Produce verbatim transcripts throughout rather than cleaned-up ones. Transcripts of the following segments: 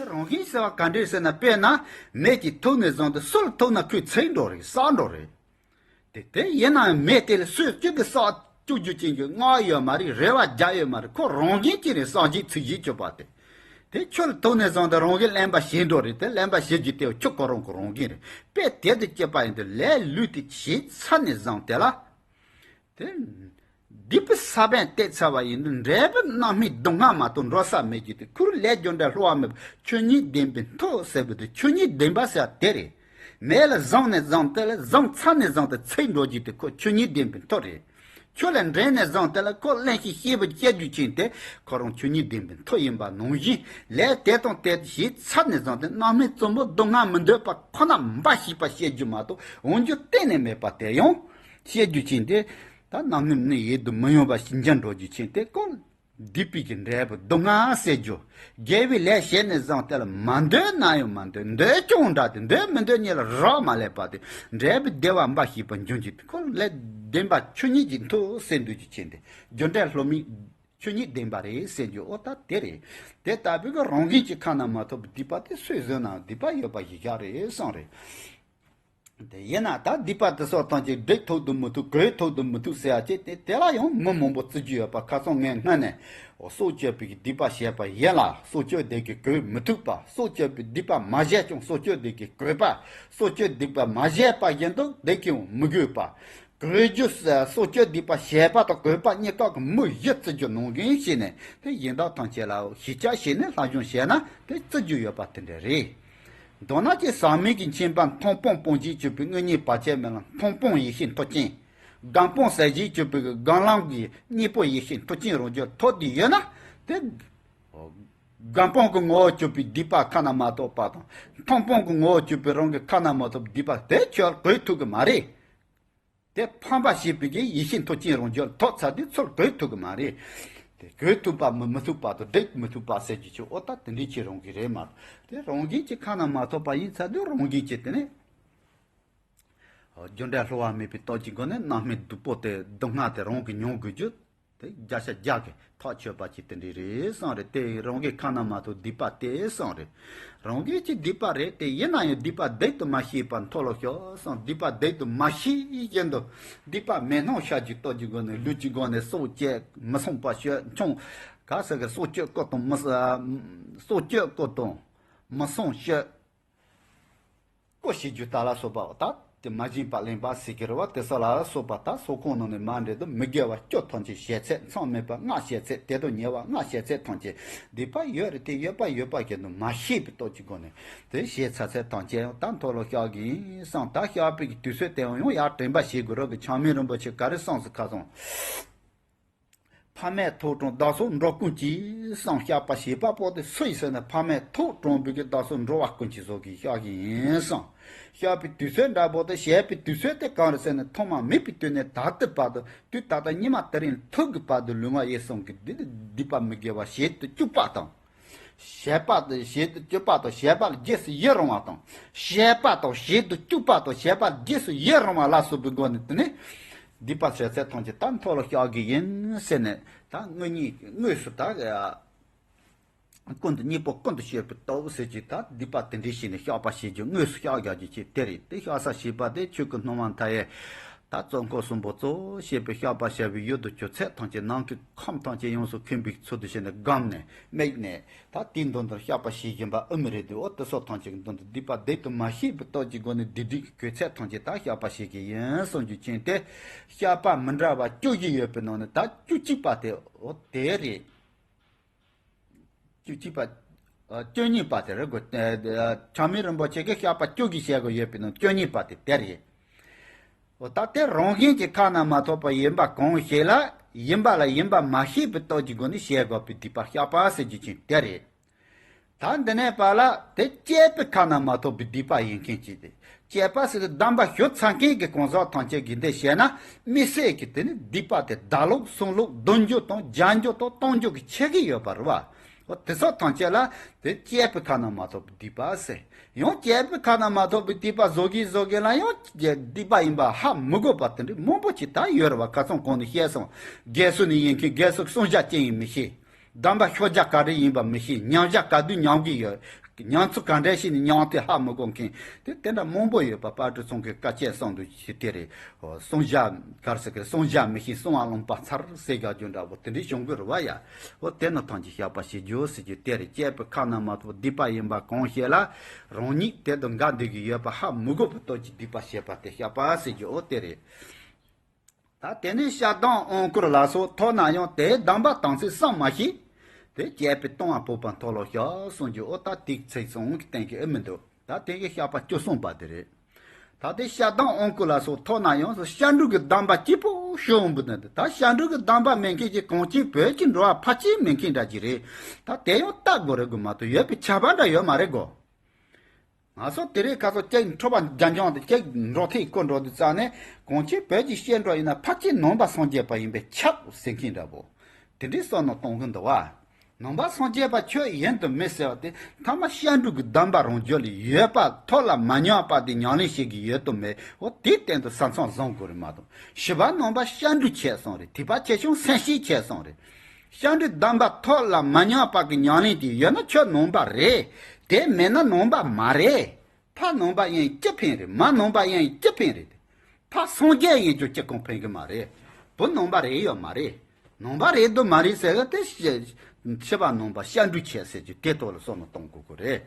རང་བཞིན་ཟེར་བ་ག་འདྲས་ཟེར་ན། དཔེར་ན་མེ་གཅིག་ཐུག་ནས་བཟུང་སྟེ་སུ་ལ་ཐུག་ན་ཁོས་ཚིག་འགྲོ་རེད། བསགས་འགྲོ་རེད། དེ་དེ་ཡིན་ནའང་མེ་དེ་ལ་སུས་གཅིག་གིས་བསགས་བཅུག་རྒྱུ་ཅན་གྱི་སྔགས་ཡོད་མ་རེད། རེ་བ་རྒྱག་ཡོད་མ་རེད། ཁོ་རང་བཞིན་གྱིས་རེད། བསགས་བྱེད་ཚིག་བྱེད་བཅུག་པ་དེ། དེ་ཁྱོད་ལ་ཐུག་ནས་བཟུང་སྟེ་རང་གིས་གླེན་པ་བྱེད་འགྲོ་རེད། དེ་གླེན་པ་བྱེད་རྒྱུ་དེ་ཁྱོད་ཁོ་རང་གི་རང་བཞིན་རེད། དཔེ་དེ་དང་བཅས་པ་ཡིན་དུས་ལས་ལུས་དེ་བྱས་ཚར་ནས་བཟུང་སྟེ་ལ། དེ། སྡིག་པའི་ས་བོན་བཏབ་ཚར་བ་ཡིན་དུས་འབྲས་བུ་རྣམ་སྨིན་སྡུག་བསྔལ་མ་གཏོགས་འགྲོ་ས་མེད་ཀྱི་དེ། ཁུར་ལས་རྒྱུ་འབྲས་བསླུ་བ་མེད་པ་ཆོས་ཉིད་བདེན་པའི་མཐུ་ཟེར་བ་དེ། ཆོས་ཉིད་བདེན་པ་ཟེར་བ་དེ་རེད། མེ་ལ་བཟུང་ནས་བཟུང་སྟེ་ལ། བཟུང་ཚར་ནས་བཟུང་སྟེ་ཚིག་འགྲོ་རྒྱུ་དེ་ཁོ་ཆོས་ཉིད་བདེན་པའི་མཐུ་རེད། ཆོས་ལ་འདྲེན་ནས་བཟུང་སྟེ་ལ་ཁོ་གླེན་གཤེགས་ཤེས་པ་སྐྱེ་རྒྱུ་ཅན་དེ་ཁོ་རང་ཆོས་ཉིད་བདེན་པའི་མཐུ་ཡིན་པ་ནང་བཞིན། ལས་དེ་དང་དེ་བྱས་ཚར་ནས་བཟུང་སྟེ་རྣམ་སྨིན་རྩུབ་མོ་སྡུག་བསྔལ་མི་འདོད་པ་ཁོ་ན་འབའ་ཞིག་པ་བཤད་རྒྱུ་མ་གཏོགས་འོང་རྒྱུ་གཏན་ནས་མེད་པ་དེ་ཡང་བཤད་རྒྱུ་ཅན་དེ། ད་རྣམ་སྨིན་ནི་ཡིད་དུ་མི་འོང་བ་ཞིག་འགྱུར་འགྲོ་རྒྱུ་ཅན་དེ་ཀོ། སྡིག་པའི་གི་འབྲས་བུ་སྡུག་བསྔལ་ཟེར་རྒྱུ། དགེ་བའི་ལས་བྱས་ནས་བཟུང་སྟེ་ལ་མ་འདོད་ན་ཡང་མ་འདོད། འདོད་ཀྱང་འདྲ་སྟེ། འདོད་མི་འདོད་གཉིས་ལ་རག་མ་ལས་པ་དེ། འབྲས་བུ་བདེ་བ་འབའ་ཞིག་པ་འབྱུང་རྒྱུ་དེ་ཁོ་ལས་བདེན་པ་ཆོས་ཉིད་ཀྱི་མཐུ་ཟེར་འདུག་རྒྱུ་ཅན་དེ། རྒྱུ་འབྲས་བསླུ་མེད་ཆོས་ཉིད་བདེན་པ་རེད་ཟེར་རྒྱུ་ཨོ་ད་དེ་རེད། དེ་ལྟ་བུའི་གི་རང་བཞིན་གྱི་ཁ་ན་མ་ཐོ་བའི་སྡིག་པ་དེ་སུས་བཟོས་ན་སྡིག་པ་ཡོད་པ་ཞིག་བཞག་རེད་གསུངས་རེད། དེ་ཡིན་ན་ད་སྡིག་པ་དེ་སོགས་ཐམས་ཅད་སྒྲིག་ཐུབ་ཏུ་མི་ཐུབ། གོས་ཐུབ་ཏུ་མི་ཐུབ་ཟེར་ཡ་ཅིག་དེ་དེ་ལ་ཡང་མི་མང་པོ་བརྩི་རྒྱུ་ཡོད་པ། ཁ་སང་ངས་སྔོན་ནས་སྲོག་གཅོད་པའི་སྡིག་པ་བཤད་པ་ཡིན་ལ། སྲོག་གཅོད་དེ་གིས་གོས་མི་ཐུབ་པ། སྲོག་གཅོད་པའི་སྡིག་པ་མ་བྱས་ཀྱང་སྲོག་གཅོད་དེ་གིས་གོས་པ། སྲོག་གཅོད་སྡིག་པ་མ་བྱས་པ་བཞིན་དུ་དེ་གིས་ཡང་མི་གོས་པ། གོས་རྒྱུ། སྲོག་གཅོད་སྡིག་པ་བྱས་པ་དང་གོས་པ་གཉིས་ཀ་གི་མི་བཞི་བརྩི་རྒྱུ་ནང་བཞིན་བྱས་ནས་དེ་གཞན་དག་ཐམས་ཅད་ལ་ཞིབ་ཆ་བྱས་ནས་སློབ་སྦྱོང་བྱས་ན་དེ་བརྩི་རྒྱུ་ཡོད་པ་དེ་འདྲ་རེད། མདོར་ན་ཅིག་ཟག་མེད་ཀྱི་མཆིན་པ་མཐོང་སྤང་སྤོང་བྱེད་སྤྱོད་པའི་དངོས་གཉེན་བར་ཆད་མེད་ལ་མཐོང་སྤང་ཡེ་ཤེས་མཐུ་ཅན། སྒོམ་སྤང་ཟད་བྱེད་སྤྱོད་པའི་སྒོམ་ལམ་གྱི་གཉེན་པོ་ཡེ་ཤེས་མཐུ་ཅན་རང་རྒྱུད་ཐོབ་བསྡད་ཡོད་ན་དེ། སྒོམ་སྤང་གི་ངོ་བོ་གཅོད་པའི་སྡིག་པ་ཁ་ན་མ་ཐོ་བ་དང་མཐོང་སྤང་གི་ངོ་བོ་གཅོད་པའི་རང་གི་ཁ་ན་མ་ཐོ་བའི་སྡིག་པ་དེ་ཁྱོད་གོས་ཐུབ་ཀྱི་མ་རེད། དེ་ཕམ་པ་བྱེད་པའི་གི་ཡེ་ཤེས་མཐུ་ཅན་རང་རྒྱུད་ཐོབ་ཚར་དུས་ཚུར་གོས་ཐུབ་ཀྱི་མ་རེད། དེ་གོས་ཐུབ་པ་མི་མི་ཐུབ་པ་དང་སྒྲིག་མི་ཐུབ་པ་ཟེར་རྒྱུ་ཅིག་ཨོ་ད་དེ་འདྲའི་ཅིག་རང་གི་རེད་མ་གཏོགས་དེ་རང་བཞིན་གྱི་ཁ་ན་མ་ཐོ་བ་ཡིན་ཚར་དུས་རང་བཞིན་གྱི་དེ་ནི། རྒྱུ་འབྲས་བསླུ་བ་མེད་པའི་སྟོབས་ཀྱི་སྒོ་ནས་རྣམ་སྨིན་སྡུག་པོ་དེ་སྡུག་བསྔལ་དེ་རང་གིས་མྱོང་དགོས་རྒྱུ། དེ་བརྒྱ་ཆ་བརྒྱ་གི་ཐག་ཆོད་པ་ཅིག་དེ་འདྲ་རེད་གསུངས་རེད། དེ་རང་གི་ཁ་ན་མ་ཐོ་སྡིག་པ་དེ་གསུངས་རེད། རང་གི་ཅིག་སྡིག་པ་རེད། དེ་ཡིན་ན་ཡང་སྡིག་པ་སྡིག་ཏུ་མ་ཤེས་པར་མཐོལ་ལོ་ཤོར་སོང་། སྡིག་པ་སྡིག་ཏུ་མ་ཤེས་བཞིན་དུ་སྡིག་པ་མེད་སྣང་ཤར་གྱི་སྟོབས་ཀྱི་སྒོ་ནས་ལུས་ཀྱི་སྒོ་ནས་སྲོག་བཅད་མི་སྲུངས་པ་སྤྱོད། ཆུང་ག་ཟེར་གི་སྲོག་གཅོད་སྐུ་དང་མི་ས་སྲོག་གཅོད་སྐུ་དང་མི་སྲུངས་སྤྱོད། སྐུ་བྱེད་རྒྱུ་ད་ལ་སོགས་པ་ད་དེ་མ་བྱིན་པ་གླེན་པ་ཟེར་གི་རེད་བ། དེ་ཚོ་ལ་སོགས་པ་ད་སོགས་ཁོངས་ནང་ནས་མ་འདྲེས་དུ་མི་དགེ་བ་བཅུ་ཐམས་ཅད་བྱས་ཚད། མཚམས་མེད་པ་ལྔ་བྱས་ཚད། དེ་དང་ཉེ་བ་ལྔ་བྱས་ཚད་ཐམས་ཅད་སྡིག་པ་ཡོད་རེད། དེ་ཡོད་པ་ཡོད་པ་བཞིན་དུ་མ་ཤེས་པའི་སྟོབས་ཀྱི་སྒོ་ནས་དེ་བྱས་ཚར་ཚད་ཐམས་ཅད་ཡང་ད་མཐོལ་ལོ་བཤགས་ཀྱི་ཡིན་བསམ། ད་བཤགས་པའི་གི་དུས་ཚོད་དེ་ཡང་ཡང་ཡར་དྲན་པ་བྱེད་དགོས་རོགས་གི། ཆགས་མེད་རིན་པོ་ཆེ་ག་རེ་གསུངས་སུ་ཁ་སོང་། ཕ་མས་ཐུགས་དྲངས་བདག་སོགས་འགྲོ་ཀུན་གྱི་བསམ། བཤགས་པ་བྱེད་པ་པོ་དེ་སུ་ཡིན་ཟེར་ན་ཕ་མས་ཐུགས་དྲངས་པའི་གི་བདག་སོགས་འགྲོ་བ་ཀུན་གྱི་སོགས་ཀྱི་བཤགས་ཀྱི་ཡིན་བསམ། བཤགས་པའི་དུས་ཚོད་འདྲ་པོ་དེ་བཤད་པའི་དུས་ཚོད་དེ་གང་རེད་ཟེར་ན་ཐོག་མ་མེད་པའི་དུས་ནས་ད་ལྟའི་བར་དུ་དུས་ད་ལྟ་ཉི་མ་དེ་རིང་ཐུག་གི་བར་དུ་ལུས་ངག་ཡིད་གསུམ་གྱི་སྡིག་སྡིག་པ་མི་དགེ་བ་བྱེད་དུ་བཅུག་པ་དང་། བྱས་པ་དང་བྱེད་དུ་བཅུག་པ་དང་བྱས་པ་ལ་རྗེས་སུ་ཡི་རང་བ་དང་། བྱས་པ་དང་བྱེད་དུ་བཅུག་པ་དང་བྱས་པ་ལ་རྗེས་སུ་ཡི་རང་བ་ལ་སོགས་པའི་སྒོ་ནས་དེ་ནི། སྡིག་པ་བྱས་ཚད་ཐམས་ཅད་ད་མཐོལ་ལོ་བཤགས་ཀྱི་ཡིན་ཟེར་ནས་ད་དངོས་གཉིས་དངོས་སུ་ད། ཀུན་ཏུ་གཉིས་པོ་ཀུན་ཏུ་སྤྱོད་པའི་སྟོབས་ཟེར་གྱི་ད་སྡིག་པ་དེ་འདྲའི་བྱས་ནས་བཤགས་པ་བྱེད་རྒྱུ་དངོས་སུ་བཤགས་རྒྱག་རྒྱུ་ཅིག་དེ་རེད། དེ་བཤགས་ས་བྱེད་པ་དེ་ཆོས་སྐུ་སྣང་བ་མཐའ་ཡས། ད་གཙོ་འཁོར་གསུམ་པོ་གཙོ་བོ་བྱས་པའི་བཤགས་པ་བྱ་བའི་ཡུལ་དུ་གྱུར་ཚད་ཐམས་ཅད་ནང་གི་ཁམས་ཐམས་ཅད་ཡོངས་སུ་ཁེངས་པའི་ཚུལ་དུ་བྱས་ནས་བསྒོམས་ནས་དམིགས་ནས་ད་དེའི་མདུན་དུ་བཤགས་པ་བྱེད་བཞིན་པ་ཨུ་མི་རེད་དེ། འོ་དེ་སོགས་ཐམས་ཅད་ཀྱི་མདུན་དུ་སྡིག་པ་སྡིག་ཏུ་མ་ཤེས་པའི་སྟོབས་ཀྱི་སྒོ་ནས་སྡིག་སྒྲིབ་ཀྱི་གོས་ཚད་ཐམས་ཅད་ད་བཤགས་པ་བྱེད་ཀྱི་ཡིན་གསུང་རྒྱུ་ཅན་ཏེ། བཤགས་པ་མི་འདྲ་བ་བཅུ་བཞི་ཡོད་པའི་ནང་ནས་ད་བཅུ་གཅིག་པ་དེ་འོ་དེ་རེད། བཅུ་གཅིག་པ། ཨ། བཅུ་གཉིས་པ་དེ་རེད་གོ། ཨ། ཨ། ཆགས་མེད་རིན་པོ་ཆེ་གིས་བཤགས་པ་བཅུ་གིས་བཤད་དགོས་ཡོད་པའི་ནང་བཅུ་གཉིས་པ་དེ་དེ་རེད། འོ་ད་དེ་རང་བཞིན་གྱིས་ཁ་ན་མ་ཐོ་བ་ཡིན་པ་གང་ཞིག་ལ་ཡིན་པ་ལ་ཡིན་པ་མ་ཤེས་པའི་སྟོབས་ཀྱི་སྒོ་ནས་བྱེད་དགོས་པའི་སྡིག་པ་བཤགས་པ་ཟེར་རྒྱུ་ཅན་དེ་རེད། ད་འདི་ནས་པ་ལ་དེ་བཅས་པའི་ཁ་ན་མ་ཐོ་བའི་སྡིག་པ་ཡིན་མཁན་ཅིག་དེ། བཅས་པ་ཟེར་དུས་གདམས་པ་ཞུ་ཚར་མཁན་གྱི་གང་ཟག་ཐམས་ཅད་ཀྱིས་འདི་བཤད་ན་དམིགས་བསལ་གྱི་དེ་ནི་སྡིག་པ་དེ་བརྡ་ལོག་གསུང་ལོག་འདོན་རྒྱུ་དང་སྦྱང་རྒྱུ་དང་གཏོང་རྒྱུ་གི་ཆེ་གི་ཡོད་པ་རེད་བ། འོ་དེ་ཚོ་ཐམས་ཅད་ལ་དེ་བཅས་པའི་ཁ་ན་མ་ཐོ་བའི་སྡིག་པ་ཟེར། ཡང་བཅས་པའི་ཁ་ན་མ་ཐོ་བའི་སྡིག་པ་བཟོ་གི་བཟོ་གི་ལ་ཡང་སྡིག་པ་ཡིན་པ་ཧ་མི་གོ་བ་དེ་འདྲ་མང་པོ་ཅིག་ད་ཡོད་རེད་བ། ཁ་སང་གོང་ནས་བཤད་སོང་། རྒས་གསོ་ནས་ཡིན་མཁན་རྒས་གསོ་གསུང་བྱ་ཅི་ཡིན་མི་ཤེས། གདམས་པ་ཤོ་རྒྱག་ག་རེ་ཡིན་པ་མི་ཤེས། ཉམས་བཞག་ག་དུས་ཉམས་ཀྱི་ཡོད། ཉམས་ཚོད་ག་འདྲ་ཞིག་ནས་མྱངས་ཏེ་ཧ་མི་གོ་མཁན་དེ་དེ་འདྲ་མང་པོ་ཡོད་པ། དཔལ་སྤྲུལ་ཚང་གི་བཀའ་བཅད་གསུང་དུས་ཀྱི་དེ་རེད། སྲུང་བྱ་གར་ཟེར་གི་སྲུང་བྱ་མི་ཤེས་སྲུང་བ་ལུང་པ་ཚར་ཟེར་ག་རྒྱུ་འདྲ་པོ་དེ་འདྲའི་བྱུང་གི་རེད་བ་ཡ། འོ་དེ་ནི་ཐམས་ཅད་བཤགས་པ་བྱེད་རྒྱུ་ཟེར་རྒྱུ་དེ་རེད། བཅས་པའི་ཁ་ན་མ་ཐོ་སྡིག་པ་ཡིན་པ་གང་ཞིག་ལ་རང་ཉིད་དེ་དང་འགལ་འདུ་གི་ཡོད་པ་ཧ་མི་གོ་བའི་སྟོབས་ཀྱིས་སྡིག་པ་བྱེད་པ་དེ་བཤགས་པ་ཟེར་རྒྱུ་འོ་དེ་རེད། ད་དེ་ནས་ཞག་དང་དབང་བསྐུར་ལ་སོགས་ཐོབ་ན་ཡང་དེའི་སྡོམ་པ་དམ་ཚིག་བསྲུང་མ་ཤེས། དེ་བཅས་པའི་ལྟུང་བ་ཕོག་པ་མཐོལ་ལོ་བཤགས་གསུངས་རྒྱུ་འོ་ད་དེའི་ཚིག་གསུམ་གྱི་སྟེང་གི་ཨེ་མི་འདུག་ད་དེ་གི་བཤགས་པ་བཅུ་གསུམ་པ་དེ་རེད། ད་དེ་ཞག་དང་དབང་བསྐུར་ལ་སོགས་ཐོབ་ན་ཡང་བཤགས་འགྲོ་གི་སྡོམ་པ་གཅིག་པོ་ཤོར་འོང་བུ་ནི་འདི་ད་བཤགས་འགྲོ་གི་སྡོམ་པ་མེད་མཁན་གྱི་གངས་ཅན་བོད་ཀྱི་འགྲོ་བ་ཕལ་ཆེར་མེད་མཁན་འདྲ་ཅིག་རེད། ད་དེ་ཡང་ལྟ་དགོས་རེད་དགོས་མ་གཏོགས་ཡོད་པའི་ཁྱབ་པ་འདྲ་ཡོད་མ་རེད་གོ། ང་ཚོ་དེ་རིང་ཁ་སང་ཅིག་འཕྲོག་པ་རྒྱ་འཇོང་དེ་ཅིག་འབྲོག་ཐིག་བསྐོར་འགྲོ་དུས་ཙང་ནས་གངས་ཅན་བོད་ཀྱི་སྐྱེ་འགྲོ་ཡིན་ན་ཕལ་ཆེར་ནང་པ་སངས་རྒྱས་པ་ཡིན་པས་ཁྱབ་ཟེར་མཁན་འདྲ་པོ། དེ་འདྲའི་བསམ་བློ་གཏོང་གི་འདུག་བ། ནང་པ་སངས་རྒྱས་པ་ཁྱོད་ཡིན་དུ་མེད་ཟེར་བ་དེ་ཐ་མ་བཤགས་འགྲོ་གི་སྡོམ་པ་རང་རྒྱུད་ལ་ཡོད་པ་ཐོབ་ལ་མ་མྱོང་པ་དེ་ཉམས་ལེན་བྱེད་ཀྱི་ཡོད་དུ་མེད། འོ་དེའི་སྟེང་དུ་བསམ་བསམ་བཟང་དགོས་རེད་མ་གཏོགས་ཞི་བ་ནང་པ་བཤགས་འགྲོ་ཁྱད་སོང་རེད། ཐེག་པ་ཆེ་ཆུང་སེམས་བསྐྱེད་ཁྱད་སོང་རེད། བཤགས་འགྲོའི་སྡོམ་པ་ཐོབ་ལ་མ་མྱོང་བ་གི་ཉམས་ལེན་དེ་ཡོད་ན་ཁྱོད་ནང་པ་རེད། དེ་མེད་ན་ནང་པ་མ་རེད། ཕ་ནང་པ་ཡིན་ཅི་ཕན་རེད། མ་ནང་པ་ཡིན་ཅི་ཕན་རེད། ཕ་སངས་རྒྱས་ཡིན་ཀྱང་ཅི་གང་ཕན་གི་མ་རེད། བུ་ནང་པ་རེད་ཡོད་མ་རེད། ནང་པ་རེད་འདུག་མ་རེད་ཟེར་གི་དེ་ཤི་ཤི་བ་ནང་པ་བཤགས་འགྲོ་ཁྱད་ཟེར་གྱི་དེ་ཐོག་ལ་བསམ་བློ་གཏོང་དགོས་ཀྱི་རེད།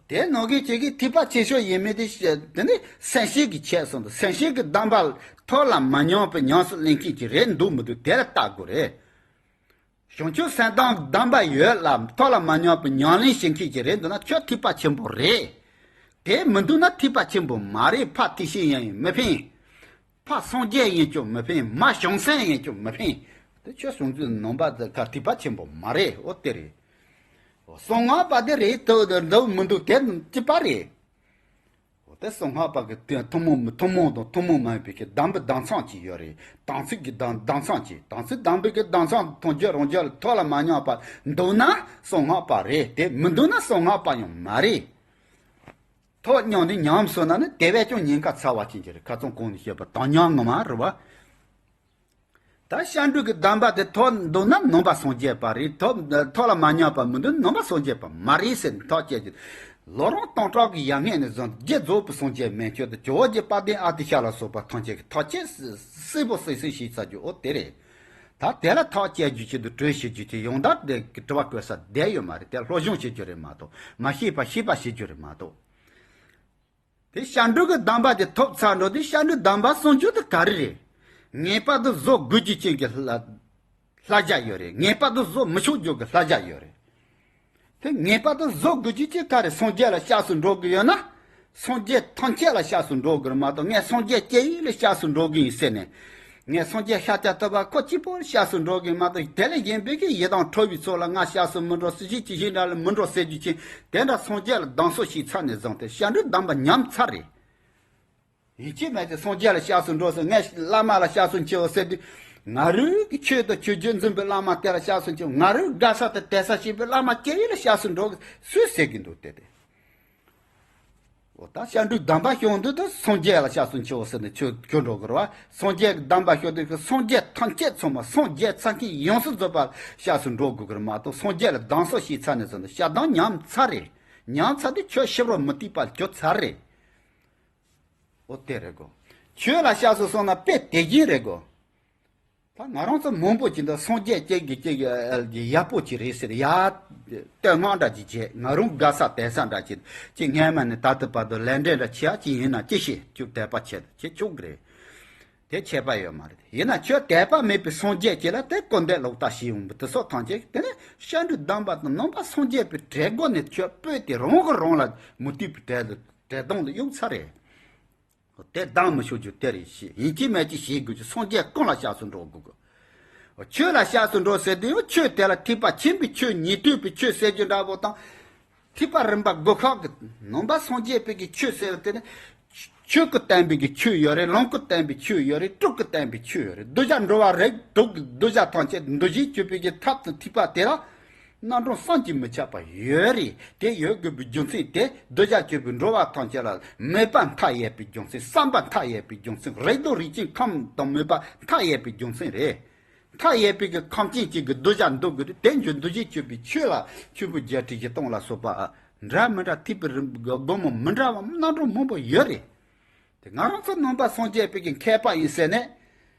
དེ་ནང་གི་ཅིག་གི་ཐེག་པ་ཆེ་ཤོས་ཡིན་མིན་དེ་དེ་ནི་སེམས་བསྐྱེད་ཀྱི་ཁྱད་སོང་དང་སེམས་བསྐྱེད་ཀྱི་སྡོམ་པ་ཐོབ་ལ་མ་མྱོང་བའི་ཉམས་སུ་ལེན་མཁན་ཅིག་རེད་འདུག་མི་འདུག་དེ་ལ་བལྟ་དགོས་རེད། བྱང་ཆུབ་སེམས་དང་སྡོམ་པ་ཡོད་ལ་ཐོབ་ལ་མ་མྱོང་བའི་ཉམས་ལེན་བྱེད་མཁན་ཅིག་རེད་འདུག་ན་ཁྱོད་ཐེག་པ་ཆེན་པོ་རེད། དེ་མི་འདུག་ན་ཐེག་པ་ཆེན་པོ་མ་རེད། ཕ་ཐེག་ཆེན་ཡིན་ཡང་མི་ཕན། ཕ་སངས་རྒྱས་ཡིན་ཀྱང་མི་ཕན། མ་བྱང་སེམས་ཡིན་ཀྱང་མི་ཕན། དེ་ཁྱོད་བྱང་ཆུབ་ནང་པ་དེ་ག་ཐེག་པ་ཆེན་པོ་མ་རེད། འོ་དེ་རེད། གསང་སྔགས་པ་དེ་རེད་དོ་དེ་འདུག་མི་འདུག་དེ་གཅིག་པ་རེད། འོ་དེ་གསང་སྔགས་པ་གི་དེ་ཐུན་མོང་མི་ཐུན་མོང་དང་ཐུན་མོང་མ་ཡིན་པའི་གི་སྡོམ་པའི་སྡོམ་ཚིག་ཅིག་ཡོད་རེད། དམ་ཚིག་གི་སྡོམ་སྡོམ་ཚིག་ཅིག་དམ་ཚིག་སྡོམ་པའི་གི་སྡོམ་ཚིག་ཐམས་ཅད་རང་རྒྱུད་ལ་ཐོབ་ལ་མ་མྱོང་བ་འདུག་ན་གསང་སྔགས་པ་རེད། དེ་མི་འདུག་ན་གསང་སྔགས་པ་ཡང་མ་རེད། ཐོབ་མྱོང་ནས་ཉམས་སོང་ན་ནི་དེ་བས་ཀྱང་ཉེན་ཁ་ཚ་བ་ཅན་གྱི་རེད། ཁ་སང་གོང་ནས་བཤད་པ་དམ་ཉམས་ངོ་མ་རེད་བ། ད་བཤགས་འགྲོ་གི་སྡོམ་པ་དེ་ཐོབ་འདུག་ན་ནང་པ་སངས་རྒྱས་པ་རེད། ཐོབ་ཐོབ་ལ་མ་མྱོང་བ་མི་འདུག་ན་ནང་པ་སངས་རྒྱས་པ་མ་རེད་ཟེར་ཐག་བཅད་ཀྱི། ལོ་རིམ་སྟོང་ཕྲག་གི་ཡར་སྔས་ནས་བཟུང་རྗེ་རྫོགས་པའི་སངས་རྒྱས་མན་ཆད་དུ་ཇོ་བོ་རྗེ་དཔལ་ལྡན་ཨ་ཏི་ཤ་ལ་སོགས་པ་ཐམས་ཅད་ཀྱི་ཐག་བཅད་གསལ་པོ་གསལ་གསལ་ཞིག་ཚར་རྒྱུ་འོ་དེ་རེད། ད་དེ་ལ་ཐག་བཅད་རྒྱུ་ཆེད་དུ་གྲོས་བྱེད་རྒྱུ་ཆེད་ཡོང་ད་དེ་གི་དྲི་བ་བཀོད་ས་བསྡད་ཡོད་མ་རེད། དེ་སློབ་སྦྱོང་བྱེད་རྒྱུ་རེད་མ་གཏོགས་མ་ཤེས་པ་ཤེས་པ་བྱེད་རྒྱུ་རེད་མ་གཏོགས། དེ་བཤགས་འགྲོ་གི་སྡོམ་པ་དེ་ཐོབ་ཚར་འགྲོ་དུས་བཤགས་འགྲོའི་སྡོམ་པ་སྲུང་རྒྱུ་དེ་ག་རེ་རེད། ངེས་པར་དུ་བཟོ་དགོས་རྒྱུ་ཅན་གྱི་བསླབ་བསླབ་བྱ་ཡོད་རེད། ངེས་པར་དུ་བཟོ་མི་ཆོག་རྒྱུ་གི་བསླབ་བྱ་ཡོད་རེད། དེ་ངེས་པར་དུ་བཟོ་དགོས་རྒྱུ་ཅན་ག་རེ། སངས་རྒྱས་ལ་སྐྱབས་སུ་འགྲོ་དགོས་ཡོད་ན། སངས་རྒྱས་ཐམས་ཅད་ལ་སྐྱབས་སུ་འགྲོ་དགོས་རེད་མ་གཏོགས་ངས་སངས་རྒྱས་སྐྱེ་ཡུལ་ལ་སྐྱབས་སུ་འགྲོ་གི་ཡིན་ཟེར་ནས། ངས་སངས་རྒྱས་ཤཱཀྱ་ཐུབ་པ་ཁོ་གཅིག་པོར་སྐྱབས་སུ་འགྲོ་གི་མ་གཏོགས་དེ་ལས་གཞན་པའི་གི་ཡི་དམ་ཁྲོ་བའི་ཚོགས་ལ་ང་སྐྱབས་སུ་མི་འགྲོ། སྲིད་ཞི་ཇི་ཞིག་འདྲ་ལ་མི་འགྲོ་ཟེར་རྒྱུ་ཅན་དེ་འདྲ་སངས་རྒྱས་ལ་སྡང་ཟུག་བྱས་ཚར་ནས་བཟུང་སྟེ་བཤགས་འགྲོའི་སྡོམ་པ་ཉམས་ཚར་རེད། ཡིན་གཅིག་མིན་གཅིག་སངས་རྒྱས་ལ་སྐྱབས་སུ་འགྲོ་ཟེར། ངས་བླ་མ་ལ་སྐྱབས་སུ་མཆིའོ་ཟེར་དུས། ང་རང་གི་ཆོས་དང་ཆོས་བརྒྱུད་འཛིན་པའི་བླ་མ་དེ་ལ་སྐྱབས་སུ་མཆིའོ། ང་རང་དགའ་ས་དང་དད་ས་བྱེད་པའི་བླ་མ་སྐྱེ་ཡུལ་ལ་སྐྱབས་སུ་འགྲོ་གི་སུས་ཟེར་གི་འདུག་དེ་དེ། འོ་ད་བཤགས་འགྲོའི་སྡོམ་པ་ཤོར་དུས་ད་སངས་རྒྱས་ལ་སྐྱབས་སུ་མཆིའོ་ཟེར་ནས་ཁྱོད་ཁྱོད་འགྲོ་གི་རེད་བ། སངས་རྒྱས་ཀྱི་སྡོམ་པ་ཤོར་དུས་ཀྱི་སངས་རྒྱས་ཐམས་ཅད་ཚང་མ་སངས་རྒྱས་ཚང་མཁན་ཡོངས་སུ་རྫོགས་པ་ལ་སྐྱབས་སུ་འགྲོ་དགོས་གི་རེད་མ་གཏོགས་སངས་རྒྱས་ལ་སྡང་ཟུག་བྱས་ཚར་ནས་ཟེར་ནས་བཤགས་སྡོམ་ཉམས་ཚར་རེད། ཉམས་ཚར་དུས་ཁྱོད་ཤི་བར་མུ་སྟེགས་པ་ལ་གྱུར་ཚར་རེད། འོ་དེ་རེད་གོ། ཆོས་ལ་སྐྱབས་སུ་སོང་ན་དཔེ་དེ་བཞིན་རེད་གོ། ད་ང་རང་ཚོ་མང་པོ་ཅིག་འདི་སངས་རྒྱས་ཅིག་གི་ཅིག་གི་ཡག་པོ་ཅིག་རེད་ཟེར་ཡ། བསྟོད་བསྔགས་འདྲ་ཅིག་བྱས། ང་རང་དགའ་ས་དད་ས་འདྲ་ཅིག་ཅིག་སྔས་མ་ནས་ད་ལྟ་བར་དུ་ལས་འབྲས་འདྲ་ཆེ་ཡ་ཅིག་ཡིན་ན་ཅི་ཤེས་ཁྱོད་དད་པ་ཆེ་ཆེ་ཆོག་གི་རེད། དེ་ཁྱད་པར་ཡོད་མ་རེད། ཡིན་ན་ཁྱོད་དད་པ་མེད་པའི་སངས་རྒྱས་ཅིག་ལ་དེ་སྐུར་འདེབས་ལོག་ལྟ་བྱས་ཡོང་བ་དེ་སོགས་ཐམས་ཅད་དེ་ནི་བཤགས་འགྲོའི་སྡོམ་པ་དང་ནང་པ་སངས་རྒྱས་པའི་གྲལ་སྒོ་ནས་ཁྱོད་སྤོས་ཏེ་རང་གིས་རང་ལ་མུ་སྟེགས་པའི་གྲལ་དུ་གྲལ་སྟོང་ལ་གཡུག་ཚར་རེད། དེ་སྡང་མི་ཤོར་རྒྱུ་དེ་རེད་ཤེས། ཡིན་གཅིག་མིན་གཅིག་ཤེས་དགོས་ཀྱི། སངས་རྒྱས་ཀུན་ལ་སྐྱབས་སུ་འགྲོ་དགོས་ཀྱི། ཆོས་ལ་སྐྱབས་སུ་འགྲོ་ཟེར་དུས་ཡང་ཆོས་དེ་ལ་ཐེག་པ་ཆེན་པོའི་ཆོས་ཉན་ཐོས་པའི་ཆོས་ཟེར་རྒྱུ་འདྲ་པོ་དང་། ཐེག་པ་རིམ་པ་དགུ་ཁག་གི་ནང་པ་སངས་རྒྱས་པའི་གི་ཆོས་ཟེར་བ་དེ་ནི། ཆོས་ཀྱིས་བསྟན་པའི་གི་ཆོས་ཡོད་རེད། ལུང་གིས་བསྟན་པའི་ཆོས་ཡོད་རེད། དྲུག་གིས་བསྟན་པའི་ཆོས་ཡོད་རེད། གདུལ་བྱ་འགྲོ་བ་རིགས་དྲུག་གི་གདུལ་བྱ་ཐམས་ཅད་འདུལ་བྱེད་གཅོད་པའི་གི་ཐབས་དང་ཐེག་པ་དེ་ལ། རྣམ་གྲངས་བསམ་གྱིས་མི་ཁྱབ་པ་ཡོད་རེད། དེ་ཡོད་དགོས་པའི་རྒྱུ་མཚན་དེ་གདུལ་བྱ་གཅོད་པའི་འགྲོ་བ་ཐམས་ཅད་ལ་མོས་པ་མཐའ་ཡས་པའི་རྒྱུ་མཚན། བསམ་པ་མཐའ་ཡས་པའི་རྒྱུ་མཚན། རིགས་དང་རིགས་ཅན་ཁམས་དང་མོས་པ་མཐའ་ཡས་པའི་རྒྱུ་མཚན་རེད། མཐའ་ཡས་པའི་གི་ཁམས་ཅན་གཅིག་གི་གདུལ་བྱ་འདུལ་དགོས་རེད། དེ་འདུལ་བྱེད་སྤྱོད་པའི་ཆོས་ལ་ཆོས་ཕུང་བརྒྱད་ཁྲི་བཞི་སྟོང་ལ་སོགས་པ་འདྲ་མི་འདྲ་ཐེག་པའི་རིམ་པ་སྒོ་མོ་མི་འདྲ་བ་སྣ་འདྲ་མང་པོ་ཡོད་རེད། དེ་ང་རང་ཚོ་ནང་པ་སངས་རྒྱས་པའི་གི་མཁས་པ་ཡིན་ཟེར་ནས།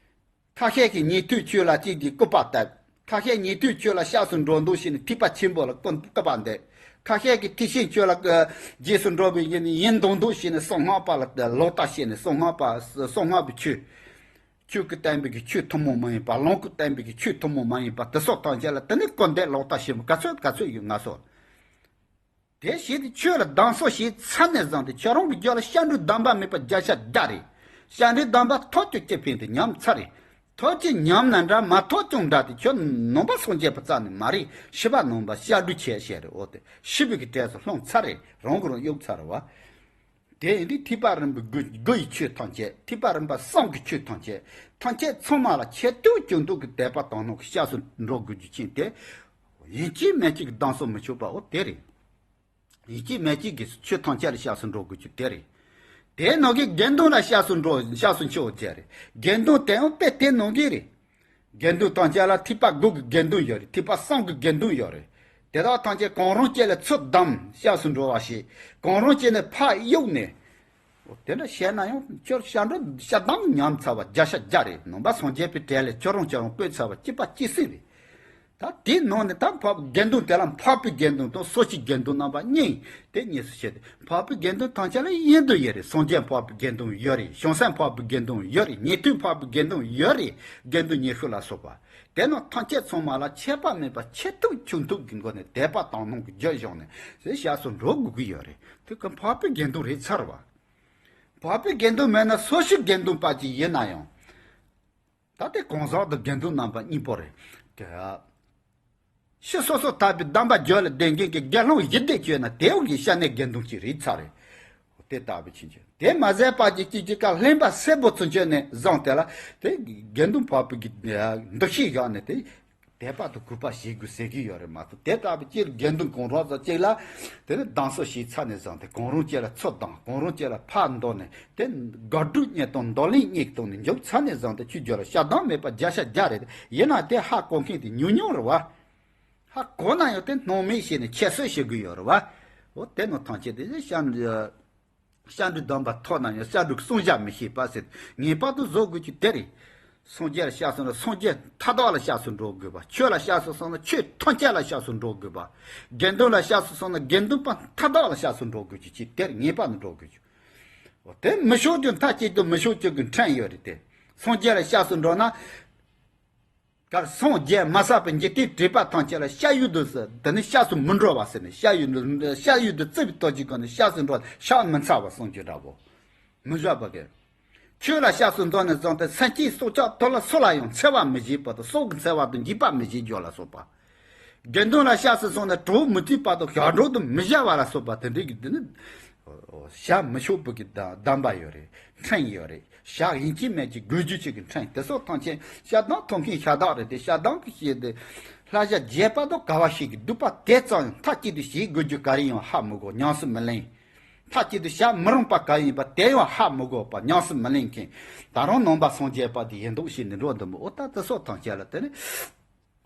ཁ་ཤས་ཀྱིས་ཉན་ཐོས་ཆོས་ལ་གཅིག་གིས་སྐུར་པ་བཏབ། ཁ་ཤས་ཉན་ཐོས་ཆོས་ལ་སྐྱབས་སུ་འགྲོ་འདུག་བྱས་ནས་ཐེག་པ་ཆེན་པོ་ལ་སྐུར་པ་འདེབས། ཁ་ཤས་ཀྱིས་ཐེག་ཆེན་ཆོས་ལ་རྗེས་སུ་འགྲོ་བའི་ཡིན་ཡིན་མདོག་མདོག་བྱས་ནས་གསང་སྔགས་པ་ལ་ལོག་ལྟ་བྱས་ནས་གསང་སྔགས་པ་གསང་སྔགས་པའི་ཆོས། ཆོས་ཀྱིས་བསྟན་པའི་གི་ཆོས་ཐུན་མོང་མ་ཡིན་པ། ལུང་གིས་བསྟན་པའི་གི་ཆོས་ཐུན་མོང་མ་ཡིན་པ་དེ་སོགས་ཐམས་ཅད་ལ་དེ་ནས་སྐུར་འདེབས་ལོག་ལྟ་བྱེད་མི་ག་ཚོད་ག་ཚོད་ཡོད་ང་སོགས། དེ་བྱས་ཏེ་ཆོས་ལ་སྡང་ཟུག་བྱས་ཚར་ནས་བཟུང་སྟེ་ཁྱོད་རང་གི་རྒྱུད་ལ་སྐྱབས་འགྲོའི་སྡོམ་པ་མེད་པ་བརྒྱ་ཆ་བརྒྱ་རེད། སྐྱབས་འགྲོའི་སྡོམ་པ་ཐོབ་ཀྱང་ཅི་ཕན་དེ་ཉམས་ཚར་རེད། ཐོབ་ཀྱང་ཉམས་ན་འདྲ་མ་ཐོབ་ཀྱང་འདྲ་དེ་ཁྱོད་ནང་པ་སངས་རྒྱས་པ་རྩ་ནས་མ་རེད། ཕྱི་པ་ནང་པ་སྐྱབས་འགྲོ་བྱས་བྱས་རེད། འོ་དེ་ཕྱི་པའི་གི་གྲས་སུ་ལྷུང་ཚར་རེད། རང་གིས་རང་གཡུག་ཚར་རེད་བ། དེ་ཡིན་དུས་ཐེག་པ་རིམ་པའི་དགུ་དགུ་ཡི་ཆོས་ཐམས་ཅད། ཐེག་པ་རིམ་པ་གསུམ་གྱི་ཆོས་ཐམས་ཅད། ཐམས་ཅད་ཚང་མ་ལ་ཆེད་དུ་ཀུན་རྟོག་གི་དད་པ་དག་སྣང་གིས་སྐྱབས་སུ་འགྲོ་དགོས་རྒྱུ་ཅན་དེ། ཡིན་གཅིག་མིན་གཅིག་གི་སྡང་ཟུག་མི་བྱེད་པའོ་དེ་རེད། ཡིན་གཅིག་མིན་གཅིག་གི་ཆོས་ཐམས་ཅད་ལ་སྐྱབས་སུ་འགྲོ་དགོས་རྒྱུ་དེ་རེད། དེའི་ནང་གི་དགེ་འདུན་ལ་སྐྱབས་སུ་འགྲོ་སྐྱབས་སུ་མཆིའོ་དེ་རེད། དགེ་འདུན་དེ་ཡང་དཔེ་དེ་ནང་གི་རེད། དགེ་འདུན་ཐམས་ཅད་ལ་ཐེག་པ་དགུ་གི་དགེ་འདུན་ཡོད་རེད། ཐེག་པ་གསུམ་གི་དགེ་འདུན་ཡོད་རེད། དེ་དག་ཐམས་ཅད་གང་རུང་བཅས་ལ་ཚུར་བསྡམས་སྐྱབས་སུ་འགྲོ་བ་ཞིག་གང་རུང་བཅས་ནས་ཕར་གཡུགས་ནས། དེ་འདྲ་བཤད་ན་ཡང་ཁྱོད་སྐྱབས་འགྲོ་སྐྱབས་སྡང་ཉམས་ཚར་བ་བརྒྱ་ཆ་བརྒྱ་རེད། ནང་པ་སངས་རྒྱས་པའི་གྲས་ལས་ཁྱོད་རང་ཁྱོད་རང་བཀོད་ཚར་བ་གཅིག་པ་གཅིག་སྲིད་རེད། ད་དེའི་ནང་ནས་ད་འཕགས་དགེ་འདུན་དེ་ལ་འཕགས་པའི་དགེ་འདུན་དང་སོ་སྐྱེའི་དགེ་འདུན་རྣམ་པ་གཉིས་དེ་གཉིས་སུ་ཕྱེ་སྟེ། འཕགས་པའི་དགེ་འདུན་ཐམས་ཅད་ལ་ཡིན་དུ་ཡོད་རེད། སངས་རྒྱས་འཕགས་པའི་དགེ་འདུན་ཡོད་རེད། བྱང་སེམས་འཕགས་པའི་དགེ་འདུན་ཡོད་རེད། ཉན་ཐོས་འཕགས་པའི་དགེ་འདུན་ཡོད་རེད། དགེ་འདུན་ཉི་ཤུ་ལ་སོགས་པ། དེ་རྣམས་ཐམས་ཅད་ཚང་མ་ལ་ཁྱད་པར་མེད་པར་ཆེད་དུ་ཆོས་མཐུན་གྱི་སྒོ་ནས་དད་པ་དག་སྣང་གི་རྒྱུ་བཞག་ནས་སྐྱབས་སུ་འགྲོ་དགོས་ཀྱི་ཡོད་རེད། དེ་ག་འཕགས་པའི་དགེ་འདུན་རེད་ཚར་བ། འཕགས་པའི་དགེ་འདུན་མེད་ན་སོ་སྐྱེའི་དགེ་འདུན་པ་ཅིག་ཡིན་ན་ཡང་། ད་ལྟའི་གང་ཟག་དང་དགེ་འདུན་རྣམ་པ་གཉིས་པོ་རེད། དེ་ཕྱི་སོ་སོར་ཐར་པའི་སྡོམ་པ་རྒྱུད་ལ་ལྡན་མཁན་གྱི་དགེ་སློང་ཡིན་དེ་བྱས་ན་དེའུ་གི་སྐྱབས་གནས་དགེ་འདུན་གཅིག་རེད་ཚར་རེད། དེ་ལྟ་བུ་ཕྱིན་ཆད་དེ་མ་ཟད་པ་ཅིག་གཅིག་གཅིག་ཀ་ལྷན་པ་སེར་པོ་ཚུན་ཆད་ནས་བཟུང་དེ་ལ་དེ་དགེ་འདུན་འཕགས་པའི་གི་འདུ་ཤེས་བཞག་ནས་དེ་དད་པ་དང་གུས་པ་བྱེད་དགོས་ཟེར་གྱི་ཡོད་རེད་མ་གཏོགས། དེ་ལྟ་བུ་སྤྱིར་དགེ་འདུན་གང་རུང་ཙམ་གཅིག་ལ་དེ་ནི་སྡང་ཟུག་བྱས་ཚར་ནས་བཟུང་སྟེ་གང་རུང་གཅིག་ལ་ཚུར་སྡང་། གང་རུང་གཅིག་ལ་ཕར་འདོར་ནས་དེ་དགག་སྒྲུབ་གཉིས་དང་འདོར་ལེན་གཉིས་ཀྱི་ཐོག་ནས་འཇུག་ཚར་ནས་བཟུང་སྟེ་ཆོས་རྒྱུད་ལ་སྐྱབས་སྡང་མེད་པ་བརྒྱ་ཆ་བརྒྱ་རེད། ཡིན་ན་དེ་ཧ་གོ་མཁན་དེ་ཉུང་ཉུང་རེད་བ། ཧ་གོ་ན་ཡང་དེ་སྣང་མེད་བྱས་ནས་ཁྱད་གསོད་བྱེད་དགོས་ཡོད་རེད་བ། འོ་དེ་ནི་ཐམས་ཅད་དེ་སྐྱབས་སྐྱབས་འགྲོའི་སྡོམ་པ་ཐོབ་ན་ཡང་སྐྱབས་འགྲོ་གི་བསྲུང་བྱ་མི་ཤེས་པ་ཟེར་ངེས་པར་དུ་བཟོ་དགོས་ཀྱི་དེ་རེད། སངས་རྒྱས་ལ་སྐྱབས་སོང་ན་སངས་རྒྱས་མཐའ་དག་ལ་སྐྱབས་སུ་འགྲོ་དགོས་པ། ཆོས་ལ་སྐྱབས་སུ་སོང་ན་ཆོས་ཐམས་ཅད་ལ་སྐྱབས་སུ་འགྲོ་དགོས་པ། དགེ་འདུན་ལ་སྐྱབས་སུ་སོང་ན་དགེ་འདུན་པ་མཐའ་དག་ལ་སྐྱབས་སུ་འགྲོ་དགོས་ཀྱི་ཅིག་དེར་ངེས་པར་དུ་འགྲོ་དགོས་ཀྱི། འོ་དེ་མི་ཆོག་རྒྱུ་མཐའ་གཅིག་ཏུ་མི་ཆོག་རྒྱུ་གི་ཕྲན་ཡོད་རེད་དེ། སངས་རྒྱས་ལ་སྐྱབས་སུ་འགྲོ་ན། གར་སངས་རྒྱས་མ་བསགས་པའི་འཇིག་རྟེན་དྲེགས་པ་ཐམས་ཅད་ལ་སྐྱབས་ཡུལ་དུ་ཟེར་དེ་ནི་སྐྱབས་སུ་མི་འགྲོ་བ་ཟེར་ནས་སྐྱབས་ཡུལ་དུ་སྐྱབས་ཡུལ་དུ་བརྩི་བའི་སྟོབས་ཀྱི་སྒོ་ནས་སྐྱབས་སུ་འགྲོ་བ་ཕྱག་མི་འཚལ་བ་སངས་རྒྱས་འདྲ་བོ། མི་བཞག་པ་གི། ཆོས་ལ་སྐྱབས་སུ་འགྲོ་ནས་བཟུང་སྟེ་སེམས་ཅན་སྲོག་ཆགས་ཐོ་ལ་སུ་ལ་ཡང་འཚེ་བ་མི་བྱེད་པ་དང་སྲོག་གི་འཚེ་བ་དང་འཇིགས་པ་མི་བྱེད་རྒྱུ་ལ་སོགས་པ། དགེ་འདུན་ལ་སྐྱབས་སུ་སོང་ནས་གྲོགས་མི་བརྩིས་པ་དང་ཞག་སྒྲོག་ཏུ་མི་བཞག་པ་ལ་སོགས་པ་དེ་འདྲའི་གི་དེ་ནི་བྱ་མི་ཆོག་པའི་གི་སྡོམ་པ་ཡོད་རེད། ཕྲན་ཡོད་རེད། བྱ་ཡིན་གཅིག་མིན་གཅིག་དགོས་རྒྱུ་གཅིག་གི་ཕྲན་དེ་སོགས་ཐམས་ཅད་སྐྱབས་སྡང་ཐོབ་མཁན་ཤ་སྟག་རེད་དེ། སྐྱབས་སྡང་གི་བཤད་དེ་བསླབ་བྱ་རྒྱས་པ་དང་ག་བ་ཞིག་གི་སྡིག་པ་དེ་ཙམ་ཡང་མཐའ་གཅིག་ཏུ་བྱེད་དགོས་རྒྱུ་ག་རེ་ཡང་ཧ་མི་གོ། ཉམས་སུ་མི་ལེན། མཐའ་གཅིག་ཏུ་བྱ་མི་རུང་པ་ག་ཡིན་པ་དེ་ཡང་ཧ་མི་གོ་བ་ཉམས་སུ་མི་ལེན་མཁན། ད་རུང་ནང་པ་སངས་རྒྱས་པ་དེ་ཡིན་མདོག་བྱས་ནས་འགྲོ་འདུག་མོད། འོ་ད་དེ་སོགས་ཐམས་ཅད་ལ་དེ་ནི་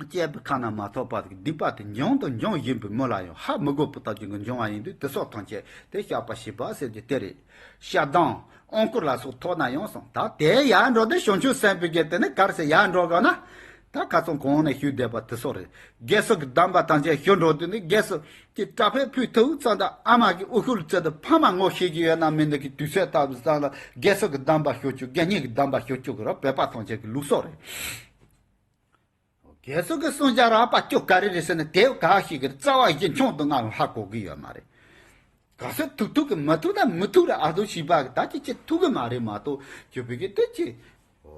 སྐྱེས་བུ་ཁ་ན་མ་ཐོ་བ་དེ་སྡིག་པ་དེ་འབྱུང་དང་འབྱུང་བཞིན་པའི་མི་ལ་ཡང་ཧ་མི་གོ་བའི་སྟོབས་ཀྱིས་འབྱུང་བ་ཡིན་དུས་དེ་སོགས་ཐམས་ཅད་དེ་བཤགས་པ་བྱེད་པ་ཟེར་རྒྱུ་དེ་རེད། སྐྱབས་སྡང་དབང་བསྐུར་ལ་སོགས་ཐོབ་ན་ཡང་གསུངས། ད་དེ་ཡར་འགྲོ་དུས་བྱང་ཆུབ་སེམས་དཔའི་གི་དེ་ནི་ག་རེ་ཟེར་ཡར་འགྲོ་དགོས་ན། ད་ཁ་སང་གོང་ནས་ཞུས་བསྡད་པ་དེ་སོགས་རེད། དགེ་ཚུལ་གྱི་སྡོམ་པ་དང་བཅས་ཞུ་འགྲོ་དུས་ནི་དགེ་ཚུལ་གྱི་དྲག་པོའི་ཕུད་ཐུག་ཙམ་དང་ཨ་མ་གི་དབུ་ཤུལ་བཙལ་དུ་ཕ་མ་ངོ་ཤེས་ཀྱི་ཡོད་ན་མིན་ནི་གི་དུས་ཚོད་ལྟ་བུ་ཙམ་ལ་དགེ་ཚུལ་གྱི་སྡོམ་པ་ཞུ་བཅུག་དགེ་བསྙེན་གྱི་སྡོམ་པ་ཞུ་བཅུག་གི་ར་བོད་པ་ཐམས་ཅད་ཀྱི་ལུགས་སྲོལ་རེད། དགེ་ཚུལ་གྱི་བསྲུང་བྱ་རགས་པ་བཅུ་ག་རེ་རེད་ཟེར་ན་དེ་ག་ཞིག་གི་རྩ་བ་གཞི་མཆོག་ཏུ་ང་རང་ཧ་གོ་གི་ཡོད་མ་རེད། ག་ཚོད་ཐུག་ཐུག་གི་མ་ཐུག་ན་མི་ཐུག་རེད། ཨ་ཐུག་ཞིག་པ་གི་ད་ཅི་ཅི་ཐུག་གི་མ་རེད་མ་གཏོགས་ཁྱོད་བོད་ཀྱི་དེ་ཅི།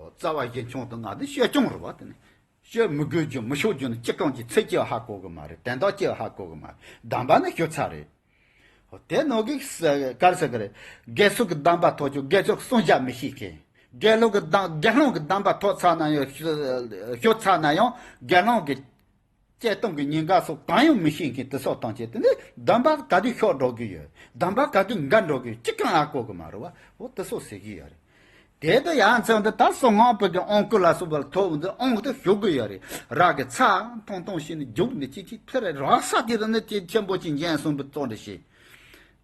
རྩ་བ་གཞི་མཆོག་ཏུ་ང་དེ་ཤོད་ཀྱང་རེད་བ་དེ་ནི། ཤོད་མི་དགོས་རྒྱུ་མི་ཤོད་རྒྱུ་ནི་ཅི་གང་གི་ཚེ་ཅི་ཧ་གོ་གི་མ་རེད། དོན་དག་ཅི་ཧ་གོ་གི་མ་རེད། སྡོམ་པ་ནི་ཤོད་ཚར་རེད། དེ་ནང་གི་ས་ག་རེ་ཟེར་གི་རེད། དགེ་ཚུལ་གྱི་སྡོམ་པ་ཐོབ་ཀྱང་དགེ་ཚུལ་བསྲུང་བྱ་མི་ཤེས་མཁན། དགེ་སློང་གི་སྡོམ་དགེ་སློང་གི་སྡོམ་པ་ཐོབ་ཚར་ན་ཡང་ཤོད་ཚར་ན་ཡང་དགེ་སློང་གི་བཅས་གཏོང་གི་ཉེན་ཁ་སོགས་གང་ཡང་མི་ཤེས་མཁན་དེ་སོགས་ཐམས་ཅད་དེ་ནི་སྡོམ་པ་ག་དུས་ཤོར་འགྲོ་གི་ཡོད། སྡོམ་པ་ག་དུས་འགལ་འགྲོ་གི་ཡོད་ཅི་གང་ཧ་གོ་གི་མ་རེད་བ། འོ་དེ་སོགས་ཟེར་གི་ཡོད་རེད། དེ་དུ་ཡང་ཚེ་འདི་ད་གསང་སྔགས་པའི་གི་དབང་བསྐུར་ལ་སོགས་པ་ལ་ཐོབ་འདི་དབང་དུ་ཞུགས་དགོས་ཡོད་རེད། རག་གི་ཚ་ཐུང་ཐུང་ཞིག་ནི་རྒྱུག་ནི་ཅི་ཅི་ཐེ་རེ་རག་ས་དེ་རུ་ནི་ཅི་ཆེན་པོ་ཅིག་འཇན་གསུངས་པའི་གཙོ་འདྲ་ཞིག་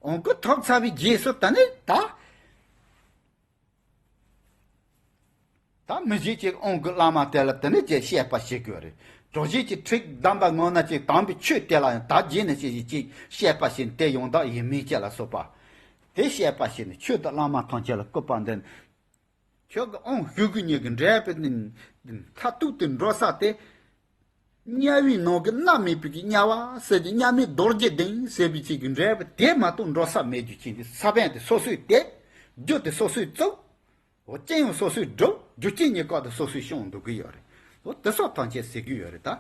དབང་བསྐུར་ཐོབ་ཚར་བའི་རྗེས་སུ་ད་ནི་ད། ད་མི་ཞིག་ཅིག་དབང་བསྐུར་བླ་མ་དེ་ལ་དེ་ནས་ཅེས་བཤད་པ་ཞིག་དགོས་རེད། གྲོགས་ཞིག་ཅིག་ཁྲིག་གདམས་པ་ངོ་ན་ཅིག་དམ་པའི་ཆོས་དེ་ལ་ཡང་ད་རྗེས་ནས་ཅིག་ཅིག་བཤད་པ་ཞིག་དེ་ཡོང་དག་ཡིན་མིན་ཅེས་ལ་སོགས་པ། དེ་བཤད་པ་ཞིག་ནི་ཆོས་དང་བླ་མ་ཐམས་ཅད་ལ་བསྐུར་པ་འདི། ཁྱོད་ཀྱི་དབང་ཞུ་གི་ཉེ་གི་འབྲས་བུ་ནི་མཐར་ཐུག་ཏུ་འགྲོ་ས་དེ། དམྱལ་བའི་ནང་གི་མནར་མེད་པའི་གི་དམྱལ་བ་ཟེར་ཏེ་མནར་མེད་རྡོ་རྗེ་གདན་ཟེར་བའི་ཅིག་གི་འབྲས་བུ་དེ་མ་གཏོགས་འགྲོ་ས་མེད་རྒྱུ་ཅན་གྱི་ས་བོན་དེ་སོ་སོས་དེད། རྒྱུ་དེ་སོ་སོས་བཙུགས། འོ་སྤྱི་ཡོངས་སོ་སོས་སྒྲུབ། རྒྱུ་རྐྱེན་གཉིས་ཀ་དེ་སོ་སོས་སྐྱོང་འདུག་གི་ཡོད་རེད། འོ་དེ་སོགས་ཐམས་ཅད་ཟེར་གི་ཡོད་རེད་ད།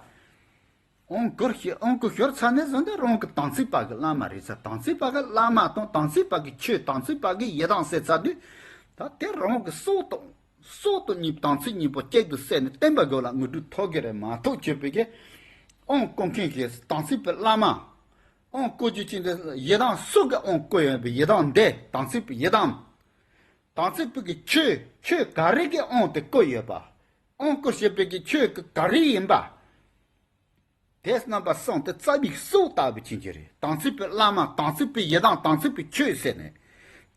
དབང་བསྐུར་ཞེས་དབང་བསྐུར་ཞུས་ཚར་ནས་བཟུང་སྟེ་རང་གི་དམ་ཚིག་པ་གི་བླ་མ་རེད་ཚར། དམ་ཚིག་པ་གི་བླ་མ་དང་དམ་ཚིག་པ་གི་ཆོས་དམ་ཚིག་པ་གི་ཡི་དམ་ཟེར་ཚར་དུས། ད་དེ་རང་གི་སྲོག་དང་། སྲོག་དང་གཉིས་དམ་ཚིག་གཉིས་པོ་གཅིག་ཏུ་བསྲེས་ནས་བསྟན་པ་དགོས་ལ་དངོས་གྲུབ་ཐོབ་ཀྱི་རེད་མ་གཏོགས་ཁྱོད་པའི་གི་དབང་བསྐུར་མཁན་གྱི་དམ་ཚིག་པའི་བླ་མ། དབང་བསྐུར་རྒྱུ་ཅན་དེ་ཡི་དམ་སུ་གི་དབང་བསྐུར་ཡོད་པའི་ཡི་དམ་འདི་དམ་ཚིག་པའི་ཡི་དམ། དམ་ཚིག་པའི་གི་ཆོས་ཆོས་ག་རེ་གི་དབང་དེ་བསྐུར་ཡོད་པ། དབང་བསྐུར་བྱེད་པའི་གི་ཆོས་གི་ག་རེ་ཡིན་པ། དེ་རྣམ་པ་གསུམ་དེ་རྩ་བའི་སྲོག་ལྟ་བུ་ཅན་གྱི་རེད། དམ་ཚིག་པའི་བླ་མ་དམ་ཚིག་པའི་ཡི་དམ་དམ་ཚིག་པའི་ཆོས་ཟེར་ནས།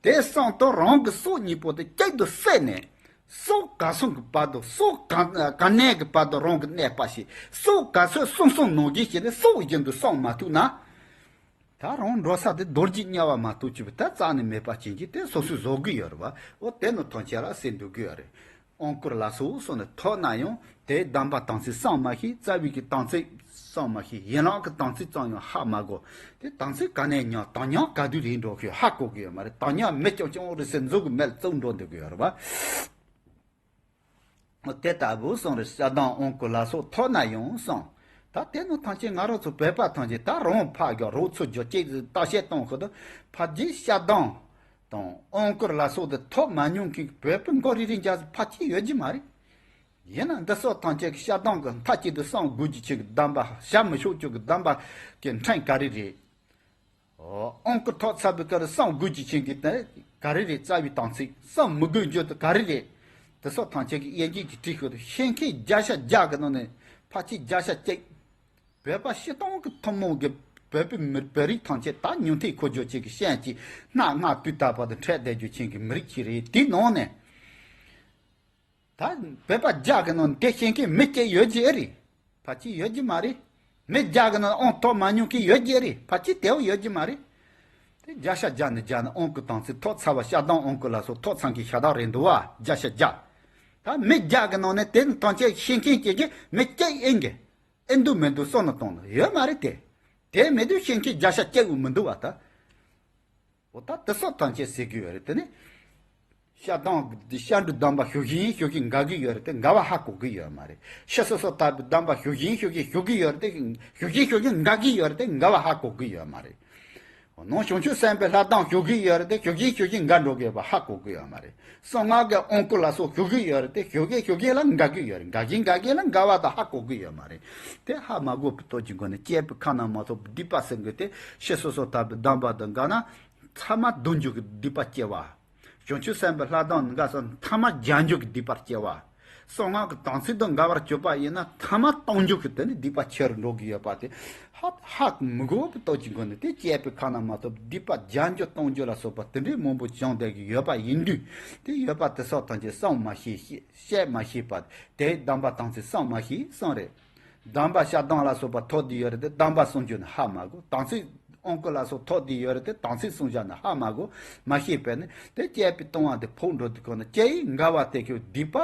དེ་གསུམ་དང་རང་གི་སྲོག་གཉིས་པོ་དེ་གཅིག་ཏུ་བསྲེས་ནས། སྲོག་ག་སོང་གི་བར་དུ་སྲོག་ག་ག་གནས་ཀྱི་བར་དུ་རང་གི་གནས་པ་ཞིག་སྲོག་ག་ཚོད་གསུངས་གསུངས་ནང་བཞིན་བྱས་ནས་སྲོག་བཞིན་དུ་གསུངས་མ་ཐུབ་ན། ད་རང་འགྲོ་ས་དེ་རྡོ་རྗེ་དམྱལ་བ་མ་གཏོགས་ཆོས་པ་ད་རྩ་ནས་མེད་པ་ཅན་གྱི་དེ་སོ་སོས་བཟོ་གི་ཡོད་རེད་བ། འོ་དེ་ནི་ཐམས་ཅད་ལ་སེམས་འདུལ་གི་ཡོད་རེད། དབང་བསྐུར་ལ་སོགས་སོགས་ནི་ཐོབ་ན་ཡང་དེའི་གདམས་པ་དམ་ཚིག་བསྲུང་མ་ཤེས། རྩ་བའི་གི་དམ་ཚིག་བསྲུང་མ་ཤེས། ཡན་ལག་གི་དམ་ཚིག་ཙམ་ཡང་ཧ་མ་གོ། དེ་དམ་ཚིག་ག་ནས་ཉམས། དམ་ཉམས་ག་དུས་རེད་འགྲོ་ཤེས་ཧ་གོ་གི་ཡོད་མ་རེད། དམ་ཉམས་མི་སྐྱོང་སྐྱོང་རེད་ཟེར་མཛུབ་གུ་མེད་ལ་བཙུགས་འགྲོ་འདུག་གི་ཡོད་རེད་བ། དེ་ལྟ་བུ་གསུངས་རེད། ཞལ་གདམས་དབང་བསྐུར་ལ་སོགས་ཐོབ་ན་ཡང་གསུངས། ད་དེ་ནི་ཐམས་ཅད་ང་རང་ཚོ་བོད་པ་ཐམས་ཅད་ད་རང་ཕར་རྒྱག་རོགས་ཚུར་རྒྱག་ཅིག་བརྟག་དཔྱད་གཏོང་ཁུལ་དུ་ཕལ་ཆེར་ཞལ་གདམས་དང་དབང་བསྐུར་ལ་སོགས་དེ་ཐོབ་མ་མྱོང་མཁན་གྱི་བོད་པ་མགོ་རིལ་རིལ་འཇགས་ཕལ་ཆེར་ཡོད་ཀྱི་མ་རེད། ཡིན་ན་འདི་སོགས་ཐམས་ཅད་ཀྱི་ཞལ་གདམས་ཀྱི་མཐའ་གཅིག་ཏུ་བསྲུང་དགོས་རྒྱུ་ཅིག་གི་གདམས་པ་བྱ་མི་ཆོག་རྒྱུ་གི་གདམས་པ་གི་ཕྲན་ག་རེ་རེད། ཨོ། དབང་བསྐུར་ཐོབ་ཚར་བའི་སྐབས་སུ་བསྲུང་དགོས་རྒྱུ་ཅན་གྱི་དེ་ག་རེ་རེད། རྩ་བའི་དམ་ཚིག་བསྲུང་མི་དགོས་རྒྱུ་དེ་ག་རེ་རེད། དེ་སོགས་ཐམས་ཅད་ཀྱི་དབྱེ་འབྱེད་ཀྱི་ཁྲིད་ཤོད་དུ་ཤེས་མཁན་བརྒྱ་ཆ་བརྒྱ་གི་ནང་ནས་ཕལ་ཆེར་བརྒྱ་ཆ་གཅིག་བོད་པ་སྤྱིར་བཏང་གི་ཐུན་མོང་གི་བོད་པའི་མི་བོད་རིགས་ཐམས་ཅད་ད་ཉུང་མཐའི་འཁོར་སྦྱོར་ཅན་གྱི་ཤན་གྱི་སྣ་ལྔ་དུས་རྟག་པར་དུ་འཕྲད་བསྡད་རྒྱུ་ཅན་གྱི་མི་རིགས་ཤིག་རེད། དེའི་ནང་ནས། ད་བོད་པ་བརྒྱ་གི་ནང་ནས་དེ་ཤེས་མཁན་མི་གཅིག་ཡོད་ཀྱི་ཨེ་རེད། ཕལ་ཆེར་ཡོད་ཀྱི་མ་རེད། མི་བརྒྱ་གི་ནང་ནས་དབང་ཐོབ་མ་མྱོང་མཁན་ཡོད་ཀྱི་ཨེ་རེད། ཕལ་ཆེར་དེའང་ཡོད་ཀྱི་མ་རེད། དེ་བརྒྱ་ཆ་བརྒྱ་ནས་བརྒྱ་ནས་དབང་བསྐུར་དམ་ཚིག་ཐོབ་ཚར་བ་ཞལ་གདམས་དབང་བསྐུར་ལ་སོགས་ཐོབ་ཚར་མཁན་ཤ་སྟག་རེད་འདུག་བ། བརྒྱ་ཆ་བརྒྱ། ད་མི་བརྒྱ་གི་ནང་ནས་དེ་ཐམས་ཅད་ཤེས་མཁན་གཅིག་གི་མི་གཅིག་ཨེ་གི་ཨེ་འདུག་མི་འདུག་བསམ་བློ་གཏོང་ན་ཡོད་མ་རེད་དེ། དེ་མི་འདུག་ཤེས་མཁན་བརྒྱ་ཆ་གཅིག་འུ་མི་འདུག་བ་ད། འོ་ད་དེ་སོགས་ཐམས་ཅད་ཟེར་གྱི་ཡོད་རེད་དེ་ནི། ཞལ་གདམས་ཞལ་འདྲི་གདམས་པ་ཞུ་བཞིན་ཞུ་བཞིན་འགག་གི་ཡོད་རེད་དེ་འགལ་བ་ཧ་གོ་གི་ཡོད་མ་རེད། ཕྱི་སོ་སོ་ལྟ་བུའི་གདམས་པ་ཞུ་བཞིན་ཞུ་བཞིན་ཞུ་གི་ཡོད་རེད་དེ་ཞུ་བཞིན་ཞུ་བཞིན་འགག་གི་ཡོད་རེད་དེ་འགལ་བ་ཧ་གོ་གི་ཡོད་མ་རེད། འོ་ནང་བྱང་ཆུབ་སེམས་དཔའི་ལྷ་གདམས་ཞུ་གི་ཡོད་རེད་དེ་ཞུ་བཞིན་ཞུ་བཞིན་འགག་འགྲོ་གི་ཡོད་པ་ཧ་གོ་གི་ཡོད་མ་རེད། གསང་སྔགས་ཀྱི་དབང་བསྐུར་ལ་སོགས་ཞུ་གི་ཡོད་རེད་དེ་ཞུ་གིན་ཞུ་གིན་ལ་འགག་གི་ཡོད་རེད། འགག་གིན་འགག་གིན་ལ་འགལ་བ་དང་ཧ་གོ་གི་ཡོད་མ་རེད། དེ་ཧ་མ་གོ་བའི་སྟོབས་ཀྱི་སྒོ་ནས་བཅས་པའི་ཁ་ན་མ་ཐོ་བའི་སྡིག་པ་ཟེར་མཁན་དེ་ཕྱི་སོ་སོ་ལྟ་བུའི་གདམས་པ་དང་འགལ་ན། ཐ་མ་བརྡུང་འཇུག་གི་སྡིག་པ་སྐྱེ་བ། བྱང་ཆུབ་སེམས་དཔའི་ལྷ་གདམས་འགའ་སོགས་ཐ་མ་བརྒྱ་འཇུག་གི་སྡིག་པ་སྐྱེ་བ། གསང་སྔགས་ཀྱི་དམ་ཚིག་དང་འགལ་བར་གྱུར་པ་ཡིན་ན་ཐ་མ་སྟོང་འཇུག་གི་དེ་ནི་སྡིག་པ་ཆེ་རུ་འགྲོ་གི་ཡོད་པ་དེ་ཧ་ཧ་མི་གོ་བའི་སྟོབས་ཀྱི་སྒོ་ནས་དེ་བཅས་པའི་ཁ་ན་མ་ཐོ་བའི་སྡིག་པ་བརྒྱ་འཇུག་སྟོང་འཇུག་ལ་སོགས་པ་དེ་འདྲའི་མང་པོ་བྱུང་བསྡད་ཀྱི་ཡོད་པ་ཡིན་དུས་དེ་ཡོད་པ་དེ་སོགས་ཐམས་ཅད་བསྲུང་མ་ཤེས་ཤེས་བཤད་མ་ཤེས་པ་དེ་གདམས་པ་དམ་ཚིག་བསྲུང་མ་ཤེས་གསུངས་རེད། གདམས་པ་ཞལ་གདམས་ལ་སོགས་པ་ཐོབ་བསྡད་ཡོད་རེད་དེ་གདམས་པ་བསྲུང་རྒྱུ་ནི་ཧ་མ་གོ། དམ་ཚིག་དབང་བསྐུར་ལ་སོགས་ཐོབ་བསྡད་ཡོད་རེད་དེ་དམ་ཚིག་བསྲུང་བྱ་ནི་ཧ་མ་གོ། མ་ཤེས་པས་ནི་དེ་བཅས་པའི་ལྟུང་བ་དེ་ཕོག་འགྲོ་དུས་ཁོ་ན་ཅི་ཡིན་འགལ་བ་དེ་ཁྱོད་སྡིག་པ་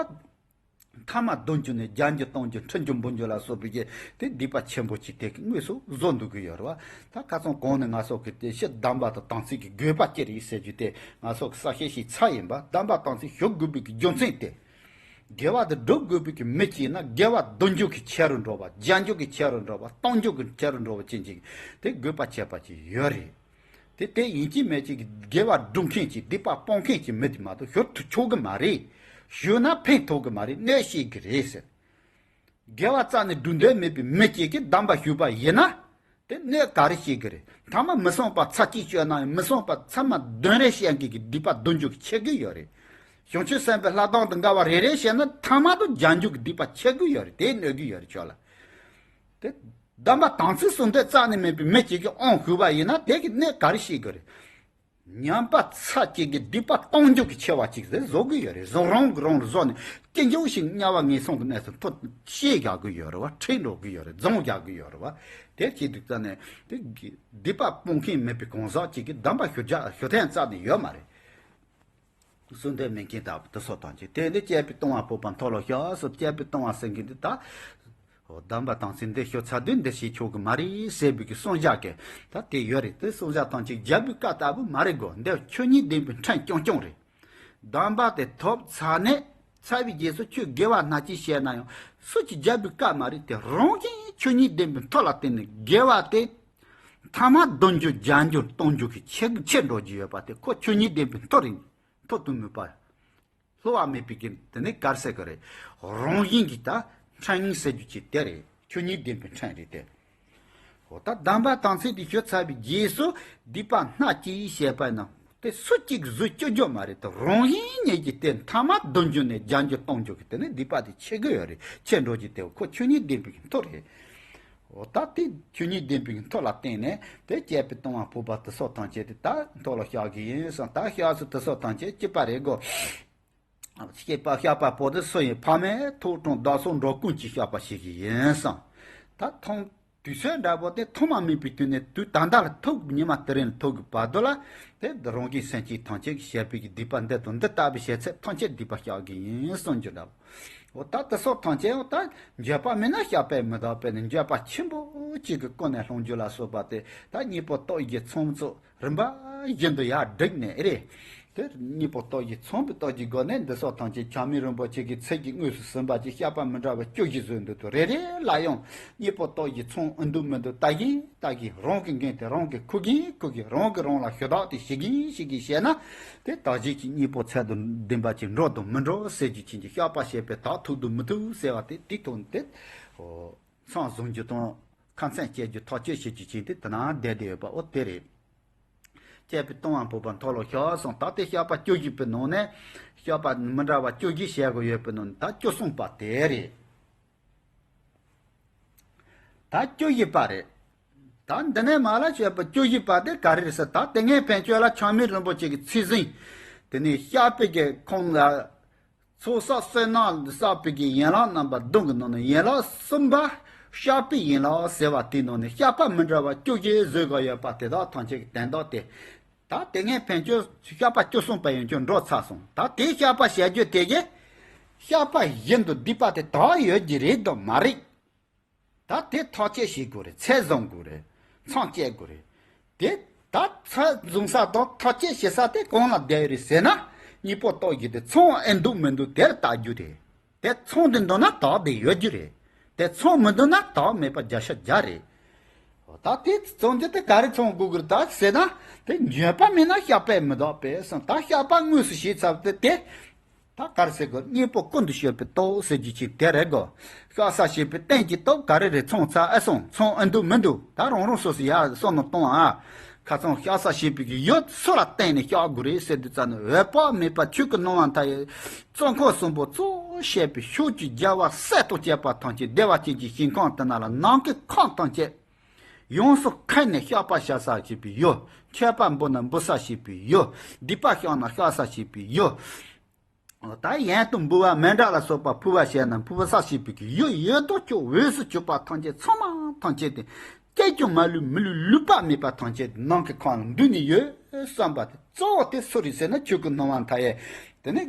ཐ་མ་བརྡུང་རྒྱུ་ནི་བརྒྱ་འགྱུར་སྟོང་འགྱུར་ཁྲི་འགྱུར་འབུམ་འགྱུར་ལ་སོགས་པའི་གི་དེ་སྡིག་པ་ཆེན་པོ་ཅིག་དེ་གི་དངོས་སུ་བཟོ་འདུག་གི་ཡོད་རེད་བ། ད་ཁ་སང་གོང་ནས་ང་ཚོ་གི་དེ་ཕྱི་གདམས་པ་དང་དམ་ཚིག་གི་དགོས་པ་ཅི་རེད་ཟེར་རྒྱུ་དེ་ང་ཚོ་གི་གསལ་བཤད་ཞིག་ཚར་ཡིན་པ། གདམས་པ་དམ་ཚིག་ཞུ་དགོས་པའི་གི་རྒྱུ་མཚན་དེ། དགེ་བ་དེ་སྒྲུབ་དགོས་པའི་གི་མི་གཅིག་ན་དགེ་བ་བརྡུང་འཇུག་གི་ཆེ་རུ་འགྲོ་བ་བརྒྱ་འཇུག་གི་ཆེ་རུ་འགྲོ་བ་སྟོང་འཇུག་གི་ཆེ་རུ་འགྲོ་བ་ཅན་ཅིག་དེ་དགོས་པ་ཁྱད་པར་ཅིག་ཡོད་རེད། དེ་དེ་ཡིན་གཅིག་མིན་གཅིག་གི་དགེ་བ་སྒྲུབ་མཁན་གྱི་སྡིག་པ་སྤོང་མཁན་གྱི་མི་དེ་མ་གཏོགས་ཞུ་ཐུབ་ཆོག་གི་མ་རེད། ཞུས་ན་ཕན་ཐོགས་གི་མ་རེད། གནོད་བྱེད་གི་རེད་ཟེར། དགེ་བ་རྩ་ནས་སྒྲུབ་འདོད་མེད་པའི་མི་གཅིག་གིས་གདམས་པ་ཞུས་པ་ཡིན་ན། དེ་གནོད་ག་རེ་བྱེད་ཀྱི་རེད། ཐ་མ་མི་བསྲུངས་པ་ཚར་གཅིག་བཅོས་ན་ཡང་མི་བསྲུངས་པ་ཚར་མ་བདུན་རེ་བཤད་མཁན་གྱི་སྡིག་པ་བརྡུང་འཇུག་ཆེ་གི་ཡོད་རེད། བྱང་ཆུབ་སེམས་དཔའི་ལྷ་དང་དུ་འགལ་བ་རེ་རེ་བྱས་ན་ཐ་མ་དུ་བརྒྱ་འཇུག་གི་སྡིག་པ་ཆེ་གི་ཡོད་རེད། དེ་གནོད་གི་ཡོད་རེད་ཁྱོད་ལ། དེ་སྡོམ་པ་དམ་ཚིག་སྲུང་འདོད་རྩ་ནས་མེད་པའི་མི་གཅིག་གིས་དབང་ཞུས་པ་ཡིན་ན་དེ་གི་གནད་ག་རེ་ཤེས་དགོས་རེད། ཉམས་པ་ཚ་གཅིག་གིས་སྡིག་པ་གཏོང་རྒྱུ་གི་ཆེ་བ་གཅིག་ཟེར་བཟོ་གི་ཡོད་རེད། བཟོ་རང་གི་རང་ལ་བཟོ་ནས་སྐྱིད་འཇུག་ཞིག་དམྱལ་བ་ངན་སོང་གི་གནས་སུ་ཐོ་ཤེས་རྒྱག་གི་ཡོད་རེད་བ། ཁྲིད་འགྲོ་གི་ཡོད་རེད། རྫོང་རྒྱག་གི་ཡོད་རེད་བ། དེ་བྱེད་དུས་ཙ་ནས་དེ་སྡིག་པ་སྤོང་མཁན་མེད་པའི་གང་ཟག་གཅིག་གིས་སྡོམ་པ་ཞུ་རྒྱ་ཞུ་ཐེངས་རྩ་ནས་ཡོད་མ་རེད། སྲུང་འདོད་མེད་མཁན་ལྟ་བུ་དེ་སོགས་དང་བཅས། དེ་ནི་བཅས་པའི་ལྟུང་བ་སྤོབས་པ་མཐོལ་ལོ་བཤགས་སོ། བཅས་པའི་ལྟུང་བ་ཟེར་མཁན་འདི་ད། སྡོམ་པ་དམ་ཚིག་འདི་ཞུ་ཚར་དུས་འདི་བྱེད་ཆོག་གི་མ་རེད་ཟེར་བའི་གི་གསུང་བཤད་ཀྱི་ད་དེ་ཡོད་རེད། དེ་གསུང་བཤད་དང་བཅས་རྒྱལ་པོའི་བཀའ་ལྟ་བུ་མ་རེད་གོ། འདི་ཆོས་ཉིད་ལྡན་པའི་ཕྲན་རྐྱང་རྐྱང་རེད། སྡོམ་པ་དེ་ཐོབ་ཚར་ནས་ཚར་བའི་རྗེས་སུ་ཁྱོད་དགེ་བ་སྣ་གཅིག་བྱས་ན་ཡང་སུ་གཅིག་རྒྱལ་པོའི་བཀའ་མ་རེད། དེ་རང་བཞིན་ཆོས་ཉིད་ལྡན་པའི་མཐུ་ལ་བརྟེན་ནས་དགེ་བ་དེ་ཐ་མ་བདུན་འཇུག་བརྒྱ་འཇུག་སྟོང་འཇུག་གི་ཆེ་ཆེ་འགྲོ་རྒྱུ་ཡོད་པ་དེ་ཁོ་ཆོས་ཉིད་ལྡན་པའི་མཐུ་རེད། མཐུ་དང་ནུས་པ། བསླུ་བ་མེད་པའི་གི་དེ་ནི་གར་ཟེར་གི་རེད། རང་བཞིན་གྱི་ད་ཕྲན་ཉིད་ཟེར་རྒྱུ་ཅིག་དེ་རེད། ཆོས་ཉིད་ལྡན་པའི་ཕྲན་རེད་དེ། འོ་ད་སྡོམ་པ་དམ་ཚིག་དེ་ཞུ་ཚར་བའི་རྗེས་སུ་སྡིག་པ་སྣ་གཅིག་བྱས་པ་ན་དེ་སུ་གཅིག་བཟོ་བཅུག་རྒྱུ་མ་རེད་དེ། རང་བཞིན་ཉིད་ཀྱིས་དེ་ཐ་མ་བདུན་འཇུག་ནས་བརྒྱ་འཇུག་སྟོང་འཇུག་གི་དེ་ནི་སྡིག་པ་དེ་ཆེ་གི་ཡོད་རེད། ཆེ་འགྲོ་གི་དེ་ཁོ་ཆོས་ཉིད་ལྡན་པའི་མཐུ་རེད། འོ་ད་དེ་ཆོས་ཉིད་ལྡན་པའི་མཐུ་ལ་བརྟེན་ནས་དེ་བཅས་པའི་ལྟུང་བ་སྤོབས་པ་དེ་སོགས་ཐམས་ཅད་དེ་ད་མཐོལ་ལོ་བཤགས་གི་ཡིན་སོང་། ད་བཤགས་སོ་དེ་སོགས་ཐམས་ཅད་གཅིག་པ་རེད་གོ། བཤགས་པ་བཤགས་པ་པོ་དེ་སུ་ཡིན། ཕ་མས་ཐོག་དྲུང་བདག་སོགས་འགྲོ་ཀུན་གྱི་བཤགས་པ་བྱེད་ཀྱི་ཡིན་སོང་། ད་ཐོང་དུས་ཚོད་འདྲ་པོ་དེ་ཐོག་མ་མེད་པའི་དུས་ནས་དུས་ད་ལྟ་ལ་ཐུག་ཉི་མ་དེ་རིང་ལ་ཐུག་གི་བར་དུ་ལ་དེ་རང་གི་སེམས་ཅན་ཐམས་ཅད་ཀྱི་བྱས་པའི་གི་སྡིག་པ་འདི་དང་འདི་ལྟ་བུའི་བྱས་ཚད་ཐམས་ཅད་སྡིག་པ་བཤགས་ཀྱི་ཡིན་གསུང་རྒྱུ་འདྲ་པོ། འོ་ད་དེ་སོགས་ཐམས་ཅད་འོ་ད་འགྱོད་པ་མེད་ན་བཤགས་པས་མི་འདག་པས་ནི་འགྱོད་པ་ཆེན་པོ་གཅིག་གི་ཀུན་ནས་སློང་རྒྱུ་ལ་སོགས་པ་དེ་ད་གཉེན་པོ་སྟོབས་ཀྱི་ཚོམ་ཚོ་རིམ་པ་བཞིན་དུ་ཡར་བསྒྲིགས་ནས་རེད། དེ་གཉེན་པོ་སྟོབས་ཀྱི་ཚོམ་པའི་སྟོབས་ཀྱི་སྒོ་ནས་འདི་སོགས་ཐམས་ཅད་ཆགས་མེད་རིན་པོ་ཆེ་གི་ཚིག་གི་དངོས་སུ་ཟིན་པ་ཅིག་བཤགས་པ་མི་འདྲ་བ་བཅུ་བཞི་བཟོས་འདུག་ཏུ་རེ་རེ་ལ་ཡང་གཉེན་པོ་སྟོབས་ཀྱི་ཚོམ་ཨེ་འདུག་མི་འདུག་ལྟ་གིན་ལྟ་གིན་རང་གི་འགན་དེ་རང་གིས་འཁུར་གིན་འཁུར་གིན་རང་གིས་རང་ལ་ཞུ་དག་དེ་བྱེད་གིན་བྱེད་གིན་བྱས་ན་དེ་དག་བྱེད་ཀྱི་གཉེན་པོ་ཚད་དང་ལྡན་པ་ཅིག་འགྲོ་དང་མི་འགྲོ་ཟེར་རྒྱུ་ཅན་གྱི་བཤགས་པ་བྱས་པའི་དག་ཐུག་དང་མི་ཐུག་ཟེར་བ་དེ་དེ་ཐོག་ནས་དེ་མཚམས་བཟུང་རྒྱུ་དང་ཁ་མཚམས་བཅད་རྒྱུ་ཐག་གཅོད་བྱེད་རྒྱུ་ཅན་དེ་དེ་ན་བསྡད་བསྡད་ཡོད་པ་འོ་དེ་རེད། བཅས་པའི་ལྟུང་བ་སྤོབས་པ་མཐོལ་ལོ་བཤགས་སོང་། ད་དེ་བཤགས་པ་བཅུ་བཞི་པའི་ནང་ནས་བཤགས་པ་མི་འདྲ་བ་བཅུ་བཞི་བྱེད་དགོས་ཡོད་པའི་ནང་ནས་ད་བཅུ་གསུམ་པ་དེ་རེད། ད་བཅུ་བཞི་པ་རེད། ད་འདི་ནས་མར་ལ་བཤད་པ་བཅུ་བཞི་པ་དེ་ག་རེ་རེད་ཟེར། ད་དེ་སྔའི་ཕན་ཆོད་ལ་ཆགས་མེད་རིན་པོ་ཆེ་གི་ཚིག་ཟིན། དེ་ནས་བཤགས་པའི་གི་ཁོང་ལ་ཚོགས་བསགས་བསོད་ནམས་བསགས་པའི་གི་ཡན་ལག་རྣམ་པ་བདུན་གི་ནང་ནས་ཡན་ལག་གསུམ་པ་བཤགས་པའི་ཡན་ལག་ཟེར་བ་དེའི་ནང་ནས་བཤགས་པ་མི་འདྲ་བ་བཅུ་བཞི་བཟོས་དགོས་ཡོད་པ་དེ་དག་ཐམས་ཅད་ཀྱི་དོན་དག་དེ། ད་དེ་སྔའི་ཕན་ཆོད་བཤགས་པ་བཅུ་གསུམ་པ་ཡན་ཆོད་འགྲོ་ཚར་སོང་། ད་དེའི་བཤགས་པ་བྱ་རྒྱུ་དེ་གི་བཤགས་པ་བཞིན་དུ་སྡིག་པ་དེ་དག་ཡོད་ཀྱི་རེད་དམ་མ་རེད། ད་དེ་ཐག་གཅོད་བྱེད་དགོས་རེད། ཚད་བཟུང་དགོས་རེད། མཚམས་བཅད་དགོས་རེད། དེ་ད་ཚད་བཟུང་ས་དང་ཐག་གཅོད་བྱེད་ས་དེ་གང་ལ་བསྡད་ཡོད་རེད་ཟེར་ན་གཉེན་པོ་སྟོབས་བཞི་དེ་ཚང་ཨེ་འདུག་མི་འདུག་དེར་བལྟ་རྒྱུ་རེད། དེ་ཚང་དུ་འདུག་ན་དག་བསྡད་ཡོད་རྒྱུ་རེད། དེ་ཚང་མི་འདུག་ན་དག་མེད་པ་བརྒྱ་ཆ་བརྒྱ་རེད། ད་དེ་ཚང་རྒྱུ་དེ་ག་རེ་ཚང་དགོས་ཀྱི་རེད་ད་ཟེར་ན་དེ་འགྱོད་པ་མེད་ན་བཤགས་པས་མི་འདག་པས་སམ། ད་བཤགས་པ་དངོས་སུ་བྱས་ཚར་དེ་དེ། ད་ག་རེ་ཟེར་དགོས། གཉེན་པོ་ཀུན་ཏུ་སྤྱོད་པའི་སྟོབས་ཟེར་རྒྱུ་ཅིག་དེ་རེད་གོ། བཤགས་ས་བྱེད་པའི་རྟེན་གྱི་སྟོབས་ག་རེ་རེད། ཚང་ཚར་ཨེ་སོང་། ཚང་ཨེ་འདུག་མི་འདུག་ད་རང་རང་སོ་སོ་ཡར་བསམ་བློ་གཏོང་ཨ། ཁ་ཚང་བཤགས་ས་བྱེད་པའི་གི་ཡུལ་སུ་ལ་བརྟེན་ནས་བཤགས་དགོས་རེད་ཟེར་དུས་ཙམ་ནས་འོད་དཔག་མེད་པ་ཆོས་ཀྱི་སྣང་བ་མཐའ་ཡས་གཙོ་འཁོར་གསུམ་པོ་གཙོ་བོ་བྱས་པའི་ཕྱོགས་བཅུའི་རྒྱལ་བ་སྲས་དང་བཅས་པ་ཐམས་ཅད་བདེ་བ་ཅན་གྱི་ཞིང་ཁམས་དེ་ན་ལ་ནམ་མཁའི་ཁམས་ཐམས་ཅད་ཡོངས་སུ་ཁེངས་ནས་བཤགས་པ་བྱ་ས་བྱེད་པའི་ཡུལ། མཆོད་པ་འབུལ་ན་འབུལ་ས་བྱེད་པའི་ཡུལ། སྡིག་པ་བཤགས་ན་བཤགས་ས་བྱེད་པའི་ཡུལ། ད་ཡན་དུ་འབུལ་བ་མཎྜལ་ལ་སོགས་པ་ཕུལ་བ་བྱས་ན་ཕུལ་བ་ས་ཞེས་པའི་གི་ཡུལ་ཡོད་དོ་ཅོག་འོས་སུ་གྱུར་པ་ཐམས་ཅད་ཚང་མ་ཐམས་ཅད་དེ་སྐད་ཀྱང་མ་ལུས་མི་ལུས་ལུས་པ་མེད་པ་ཐམས་ཅད་དེ་ནམ་མཁའི་ཁམས་ལ་འདུས་ནས་ཡོད་བསམ་པ་དེ་གཙོ་བོ་དེ་སུ་རེད་ཟེར་ན་ཆོས་ཀྱི་སྣང་བ་མཐའ་ཡས་དེ་ནི་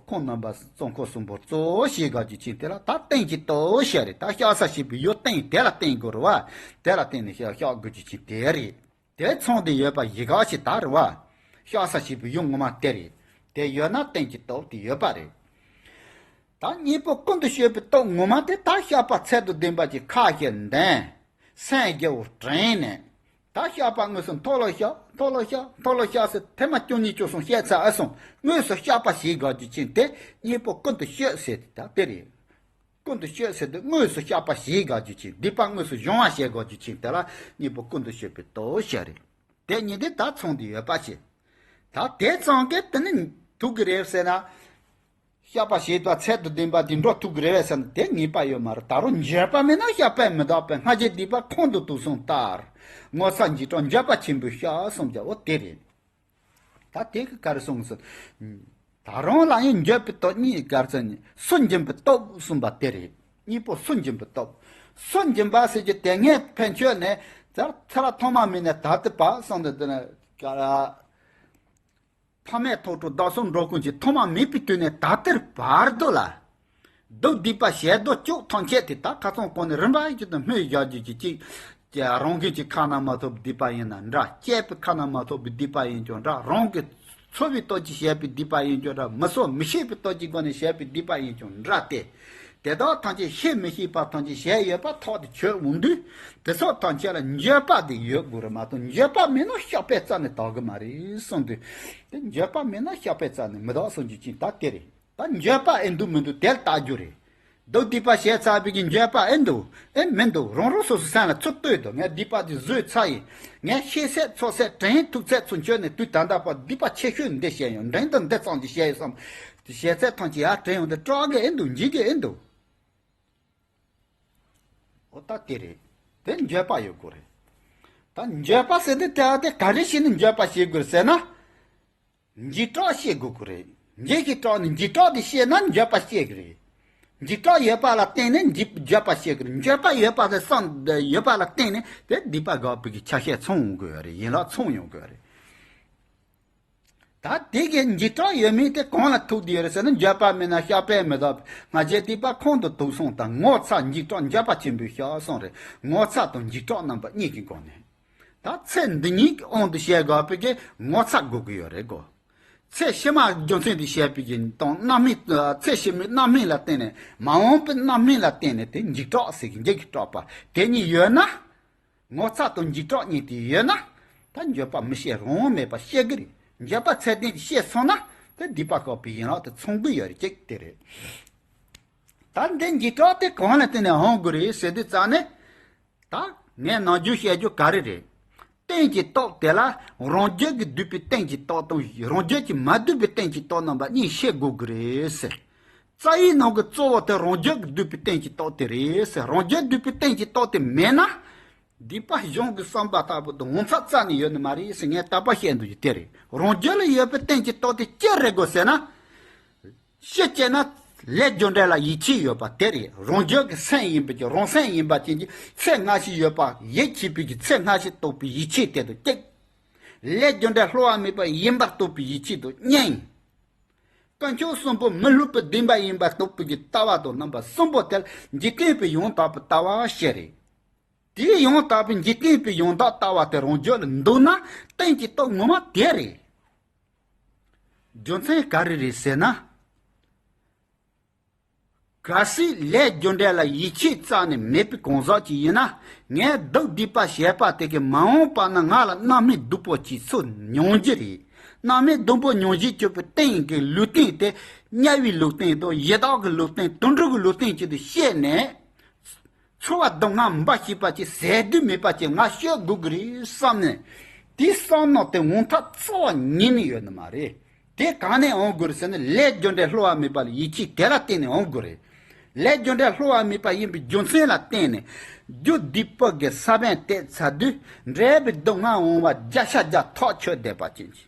ཁོང་རྣམ་པ་གཙོ་འཁོར་གསུམ་པོ་གཙོ་བོ་ཞེས་དགའ་རྒྱུ་ཅན་དེ་ལ་ད་རྟེན་གྱི་སྟོབས་བཤད་རེད། ད་བཤགས་ས་ཞེས་པའི་ཡུལ་རྟེན་དེ་ལ་བརྟེན་དགོས་རེད་བ། དེ་ལ་བརྟེན་ནས་བཤགས་བཤགས་དགོས་རྒྱུ་ཅན་དེ་རེད། དེ་ཚང་སྟེ་ཡོད་པ་ཡི་ག་ཞིག་ད་རེད་བ། བཤགས་ས་ཞེས་པའི་ཡུལ་ངོ་མ་དེ་རེད། དེ་ཡོད་ན་རྟེན་གྱི་སྟོབས་དེ་ཡོད་པ་རེད། ད་གཉེན་པོ་ཀུན་ཏུ་སྤྱོད་པའི་སྟོབས་ངོ་མ་དེ་ད་བཤགས་པ་ཚད་དང་ལྡན་པ་ཅིག་ཁ་ཞེ་འདོན། སེམས་རྒྱལ་བོ་དྲན་ནས། ད་བཤགས་པ་དངོས་སུ་མཐོལ་ལོ་བཤགས། མཐོལ་ལོ་བཤགས། མཐོལ་ལོ་བཤགས་ཟེར་ཐེངས་མ་བཅུ་གཉིས་བཅུ་གསུམ་བཤད་ཚར་ཨ་སོང་། དངོས་སུ་བཤགས་པ་ཞེས་དགའ་རྒྱུ་ཅན་དེ་གཉེན་པོ་ཀུན་ཏུ་སྤྱོད་ཟེར་དེ་ད་དེ་རེད། ཀུན་ཏུ་སྤྱོད་ཟེར་དུས་དངོས་སུ་བཤགས་པ་ཞེས་དགའ་རྒྱུ་ཅན། སྡིག་པ་དངོས་སུ་སྦྱོང་བ་ཞེས་དགའ་རྒྱུ་ཅན་དེ་ལ་གཉེན་པོ་ཀུན་ཏུ་སྤྱོད་པའི་སྟོབས་ཞེས་རེད། དེ་གཉིས་དེ་ད་ཚང་དུ་ཡོད་པ་ཞིག་ད་དེ་ཚང་གི་དེ་ནི་ཐུག་གི་རེད་ཟེར་ན། བཤགས་པ་བྱས་པ་ཚད་དང་ལྡན་པ་དེ་འགྲོ་ཐུབ་ཀྱི་རེད་བས་ཟེར་ན་དེ་ངེས་པ་ཡོད་མ་རེད། ད་རུང་འགྱོད་པ་མེད་ན་བཤགས་པས་མི་འདག་པས། སྔ་རྗེས་སྡིག་པ་ཁོང་དུ་དུག་གསུམ་ལྟར། ངོ་ཚ་འཇིགས་སྐྲག་འགྱོད་པ་ཆེན་པོས་བཤགས་གསུངས་ཀྱང་འོ་དེ་རེད། ད་དེ་གི་ག་རེ་གསུངས་སོང་། ད་རུང་ལ་ཡང་འགྱོད་པའི་སྟོབས་གཉིས་ག་རེ་ཟེར་ན་སུན་འབྱིན་པའི་སྟོབས་གསུངས་པ་དེ་རེད། གཉིས་པོ་སུན་འབྱིན་པའི་སྟོབས། སུན་འབྱིན་པ་ཟེར་གྱི་དེ་སྔའི་ཕན་ཆོད་ནས་ཚར་ཚར་ཐོག་མ་མེད་ནས་ད་ལྟའི་བར་གསུངས་ཏེ་དེ་ནས་ག་རེ། ཕ་མས་ཐོག་ཁྲོ་བདག་སོགས་འགྲོ་ཀུན་གྱི། ཐོག་མ་མེད་པའི་དུས་ནས་ད་ལྟའི་བར་དུ་ལ། སྡིག་སྡིག་པ་བྱས་སྡོད་ཅོག་ཐམས་ཅད་དེ་ད་ཁ་སང་གོང་ནས་རིམ་པ་བཞིན་དུ་སྨོས་བཞག་རྒྱུ་གཅིག་གཅིག་རང་གིས་ཀྱི་ཁ་ན་མ་ཐོ་བའི་སྡིག་པ་ཡིན་ན་འདྲ། སྐྱེས་པའི་ཁ་ན་མ་ཐོ་བའི་སྡིག་པ་ཡིན་ཀྱང་འདྲ། རང་གིས་ཚོར་བའི་སྟོབས་ཀྱིས་བྱས་པའི་སྡིག་པ་ཡིན་ཀྱང་འདྲ། མི་ཚོར་མི་ཤེས་པའི་སྟོབས་ཀྱི་སྒོ་ནས་བྱས་པའི་སྡིག་པ་ཡིན་ཀྱང་འདྲ་སྟེ། དེ་དག་ཐམས་ཅད་ཤེས་མི་ཤེས་པ་ཐམས་ཅད་བྱས་ཡོད་པ་ཐག་ཏུ་ཆོད་འོང་དུས། དེ་ཚོ་ཐམས་ཅད་ལ་འགྱོད་པ་དེ་ཡོད་དགོས་རེད་མ་གཏོགས། འགྱོད་པ་མེད་ན་བཤགས་པས་རྩ་ནས་དག་གི་མ་རེད་གསུངས་དུས། དེ་འགྱོད་པ་མེད་ན་བཤགས་པས་རྩ་ནས་མི་དག་གསུང་རྒྱུ་ཅིག་ད་དེ་རེད། ད་འགྱོད་པ་ཨེ་འདུག་མི་འདུག་དེ་ལ་བལྟ་རྒྱུ་རེད། སྡིག་སྡིག་པ་བྱས་ཚར་བའི་གི་འགྱོད་པ་ཨེ་འདུག་ཨེ་མི་འདུག་རང་རང་སོ་སོའི་སེམས་ལ་ཚུར་ལྟོས་དང་། ངས་སྡིག་པ་དེ་བཟོས་ཚར་ཡིན། ངས་ཤེས་ཚད་ཚོར་ཚད་དྲན་ཐུབ་ཚད་ཚུར་འཁྱོལ་ནས་དུས་ད་ལྟ་བར་སྡིག་པ་ཆེ་ཤོས་འདི་བྱས་ཡོང་། འདྲེན་དང་འདི་ཙམ་གྱིས་བྱས་ཡོང་བསམ། དེ་བྱས་ཚད་ཐམས་ཅད་ཡར་དྲན་ཡོང་དུས་སྐྲག་གི་ཨེ་འདུག་འཇིགས་ཀྱི་ཨེ་འདུག་འོ་ད་དེ་རེད། དེ་འགྱོད་པ་ཡོད་དགོས་རེད། ད་འགྱོད་པ་ཟེར་དུས་དེ་དེ་ག་རེ་བྱས་ནས་འགྱོད་པ་བྱེད་དགོས་རེད་ཟེར་ན། འཇིགས་སྐྲག་བྱེད་དགོས་ཀྱི་རེད། འཇིགས་ཀྱི་སྐྲག་ནི་འཇིགས་སྐྲག་དེ་སྐྱེས་ན་འགྱོད་པ་སྐྱེ་གི་རེད། འཇིགས་སྐྲག་ཡོད་པ་ལ་བརྟེན་ནས་འཇིགས་འགྱོད་པ་སྐྱེ་གི་རེད། འགྱོད་པ་ཡོད་པ་དེ་སང་ཡོད་པ་ལ་བརྟེན་ནས་དེ་སྡིག་པ་དགག་པའི་གི་ཆ་ཤས་ཚང་ཡོང་གི་ཡོད་རེད། ཡན་ལག་ཚང་ཡོང་གི་ཡོད་རེད། ད་དེ་གི་འཇིགས་སྐྲག་ཡོད་མེད་དེ་གང་ལ་ཐུག་བསྡད་ཡོད་རེད་ཟེར་ན། འགྱོད་པ་མེད་ན་བཤགས་པས་མི་དག་པས། སྔ་རྗེས་སྡིག་པ་ཁོང་དུ་དུག་གསུམ་ལྟར། ངོ་ཚ་འཇིགས་སྐྲག་འགྱོད་པ་ཆེན་པོས་བཤགས་གསུངས་རེད། ངོ་ཚ་དང་འཇིགས་སྐྲག་རྣམ་པ་གཉིས་ཀྱི་སྒོ་ནས། ད་ཚེ་འདི་ཉིད་ཀྱི་དབང་དུ་བྱས་དགོས་པའི་གི་ངོ་ཚ་དགོས་ཀྱི་ཡོད་རེད་གོ། ཚེ་ཕྱི་མ་རྒྱུ་མཚན་དུ་བྱས་པའི་གི་དང་རྣམ་སྨིན། ཚེ་ཕྱི་མའི་རྣམ་སྨིན་ལ་བརྟེན་ནས་མ་འོངས་པའི་རྣམ་སྨིན་ལ་བརྟེན་ནས་དེ་འཇིགས་སྐྲག་ཟེར་གི་འཇིགས་ཀྱི་སྐྲག་པ་དེ་གཉིས་ཡོད་ན། ངོ་ཚ་དང་འཇིགས་སྐྲག་གཉིས་དེ་ཡོད་ན། ད་འགྱོད་པ་མི་བྱེད་རང་དབང་མེད་པ་སྐྱེ་གི་རེད། འགྱོད་པ་ཚད་ལྡན་དེ་སྐྱེས་སོང་ན་དེ་སྡིག་པ་དགག་པའི་ཡན་ལག་དེ་ཚང་གི་ཡོད་རེད། གཅིག་དེ་རེད། ད་འདི་འཇིགས་སྐྲག་དེ་གང་ལ་བརྟེན་ནས་འོང་དགོས་རེད་ཟེར་དུས་ཙང་ནས། ད་ངས་ནམ་རྒྱུན་བཤད་རྒྱུ་ག་རེ་རེད། རྟེན་གྱི་སྟོབས་དེ་ལ་རང་རྒྱུད་ཀྱིས་བསྡུས་པའི་རྟེན་གྱི་སྟོབས་དང་རང་རྒྱུད་ཀྱིས་མ་བསྡུས་པའི་རྟེན་གྱི་སྟོབས་རྣམ་པ་གཉིས་ཤེས་དགོས་ཀྱི་རེད་ཟེར། རྩ་བའི་ནང་གི་གཙོ་བོ་དེ་རང་རྒྱུད་ཀྱིས་བསྡུས་པའི་རྟེན་གྱི་སྟོབས་དེ་རེད་ཟེར། རང་རྒྱུད་བསྡུས་པའི་རྟེན་གྱི་སྟོབས་དེ་མེད་ན། སྡིག་པ་གཞུང་གི་བསམ་པ་ལྟ་བུ་དང་ངོ་ཚ་རྩ་ནས་ཡོད་ནི་མ་རེད་ཟེར་ངས་དག་པ་བཤད་འདུག་རྒྱུ་དེ་རེད། རང་རྒྱུད་ལ་ཡོད་པའི་རྟེན་གྱི་སྟོབས་དེ་ཅི་རེད་གོ་ཟེར་ན། ཤེས་བྱས་ན་ལས་རྒྱུ་འབྲས་ལ་ཡིད་ཆེས་ཡོད་པ་དེ་རེད། རང་རྒྱུད་ཀྱི་སེམས་ཡིན་པ་ཅིག་རང་སེམས་ཡིན་པ་ཅན་གྱི་ཚེ་སྔ་ཕྱི་ཡོད་པ་ཡིད་ཆེས་པའི་གི་ཚེ་སྔ་ཕྱི་རྟོགས་པའི་ཡིད་ཆེས་དེ་དང་གཅིག་ལས་རྒྱུ་འབྲས་སླུ་བ་མེད་པ་ཡིན་པར་རྟོགས་པའི་ཡིད་ཆེས་དང་གཉིས། དཀོན་མཆོག་གསུམ་པོ་མི་སླུ་བའི་བདེན་པ་ཡིན་པར་རྟོགས་པའི་གི་ལྟ་བ་དང་རྣམ་པ་གསུམ་པོ་དེ་ལ་འཇིག་རྟེན་པའི་ཡང་དག་པའི་ལྟ་བ་ཞེས་རེད། དེའི་ཡང་དག་པའི་འཇིག་རྟེན་པའི་ཡང་དག་ལྟ་བ་དེ་རང་རྒྱུད་ལ་འདུག་ན་རྟེན་གྱི་སྟོབས་ངོ་མ་དེ་རེད། རྒྱུ་མཚན་ག་རེ་རེད་ཟེར་ན། གལ་སྲིད་ལས་རྒྱུ་འབྲས་ལ་ཡིད་ཆེས་རྩ་ནས་མེད་པའི་གང་ཟག་ཅིག་ཡིན་ན། ངས་སྡིག་སྡིག་པ་བྱས་པ་དེ་གི་མ་འོངས་པ་ན་ང་ལ་རྣམ་སྨིན་སྡུག་པོ་ཅིག་ཚུར་མྱོང་རྒྱུ་རེད། རྣམ་སྨིན་སྡུག་པོ་མྱོང་བྱེད་བཅུག་པའི་རྟེན་གྱི་ལུས་རྟེན་དེ་དམྱལ་བའི་ལུས་རྟེན་དང་ཡི་དྭགས་ཀྱི་ལུས་རྟེན་དུད་འགྲོ་གི་ལུས་རྟེན་ཅིག་ཏུ་སྐྱེས་ནས། ཚོར་བ་སྡུག་བསྔལ་འབའ་ཞིག་པ་ཅིག་ཟད་དུས་མེད་པ་ཅིག་ང་སྐྱེ་དགོས་ཀྱི་རེད་བསམ་ནས། དེའི་བསམ་མནོ་དེ་འོང་ཐབས་རྩ་བ་ཉིད་ནས་ཡོད་ནི་མ་རེད། དེ་གང་ནས་འོང་དགོས་རེད་ཟེར་ན་ལས་རྒྱུ་འབྲས་སླུ་བ་མེད་པ་ལ་ཡིད་ཆེས་དེ་ལ་བརྟེན་ནས་འོང་དགོས་རེད། ལས་རྒྱུ་འབྲས་སླུ་བ་མེད་པ་ཡིན་པའི་རྒྱུ་མཚན་ལ་བརྟེན་ནས། རྒྱུ་སྡིག་པ་གི་ས་བོན་བཏབ་ཚར་དུས་འབྲས་བུའི་སྡུག་བསྔལ་འོང་བ་བརྒྱ་ཆ་བརྒྱ་ཐག་ཆོད་བསྡད་པ་ཅན་གྱི།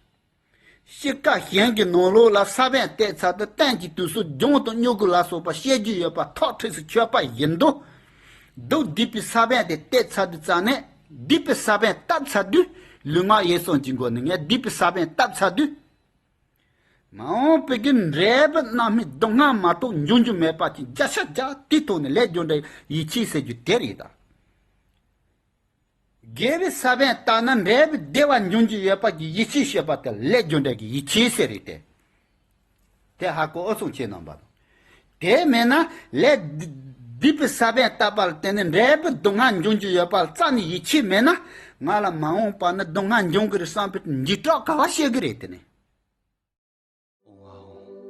གཤིས་ཀ་གཞན་གྱི་ནང་ལོགས་ལ་ས་བོན་བཏབ་ཚར་དུས་གཏན་གྱི་དུས་སུ་སྦྱོང་དང་སྨྱུ་གུ་ལ་སོགས་པ་བཤད་རྒྱུ་ཡོད་པ་ཐག་ཁྲིགས་སུ་ཆོད་པ་ཡིན་དུས། སྡིག་སྡིག་པའི་ས་བོན་དེ་བཏབ་ཚར་དུས་རྩ་ནས་སྡིག་པའི་ས་བོན་བཏབ་ཚར་དུས་ལུས་ངག་ཡིད་གསུམ་གྱི་སྒོ་ནས་ངས་སྡིག་པའི་ས་བོན་བཏབ་ཚར་དུས། མ་འོངས་པའི་གི་འབྲས་བུ་རྣམ་སྨིན་སྡུག་བསྔལ་མ་གཏོགས་འབྱུང་རྒྱུ་མེད་པ་ཅིག་བརྒྱ་ཆ་བརྒྱ་དེའི་ཐོག་ནས་ལས་རྒྱུ་འབྲས་ཡིད་ཆེས་ཟེར་རྒྱུ་དེ་རེད་ད། དགེ་བའི་ས་བོན་བཏབ་ན་འབྲས་བུ་བདེ་བ་འབྱུང་རྒྱུ་ཡོད་པ་གི་ཡིད་ཆེས་བྱེད་པ་དེ་ལས་རྒྱུ་འབྲས་ཀྱི་ཡིད་ཆེས་ཟེར་རེད་དེ། དེ་ཧ་གོ་ཨོ་སོང་ཁྱེད་རྣམ་པ་དང་། དེ་མེད་ན་ལས་སྡིག་པའི་ས་བོན་བཏབ་པ་ལ་བརྟེན་ནས་འབྲས་བུ་སྡུག་བསྔལ་འབྱུང་རྒྱུ་ཡོད་པ་ལ་རྩ་ནས་ཡིད་ཆེས་མེད་ན། ང་ལ་མ་འོངས་པ་ན་སྡུག་བསྔལ་འབྱུང་གི་རེད་བསམ་པའི་འཇིགས་སྐྲག་ག་བ་བྱེད་ཀྱི་རེད་དེ་ནི། ཨོང་ཨ་ཨོང་།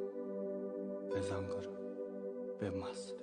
དཔེ་བཟང་གི་རེད། དཔེ་མ་སྲིད།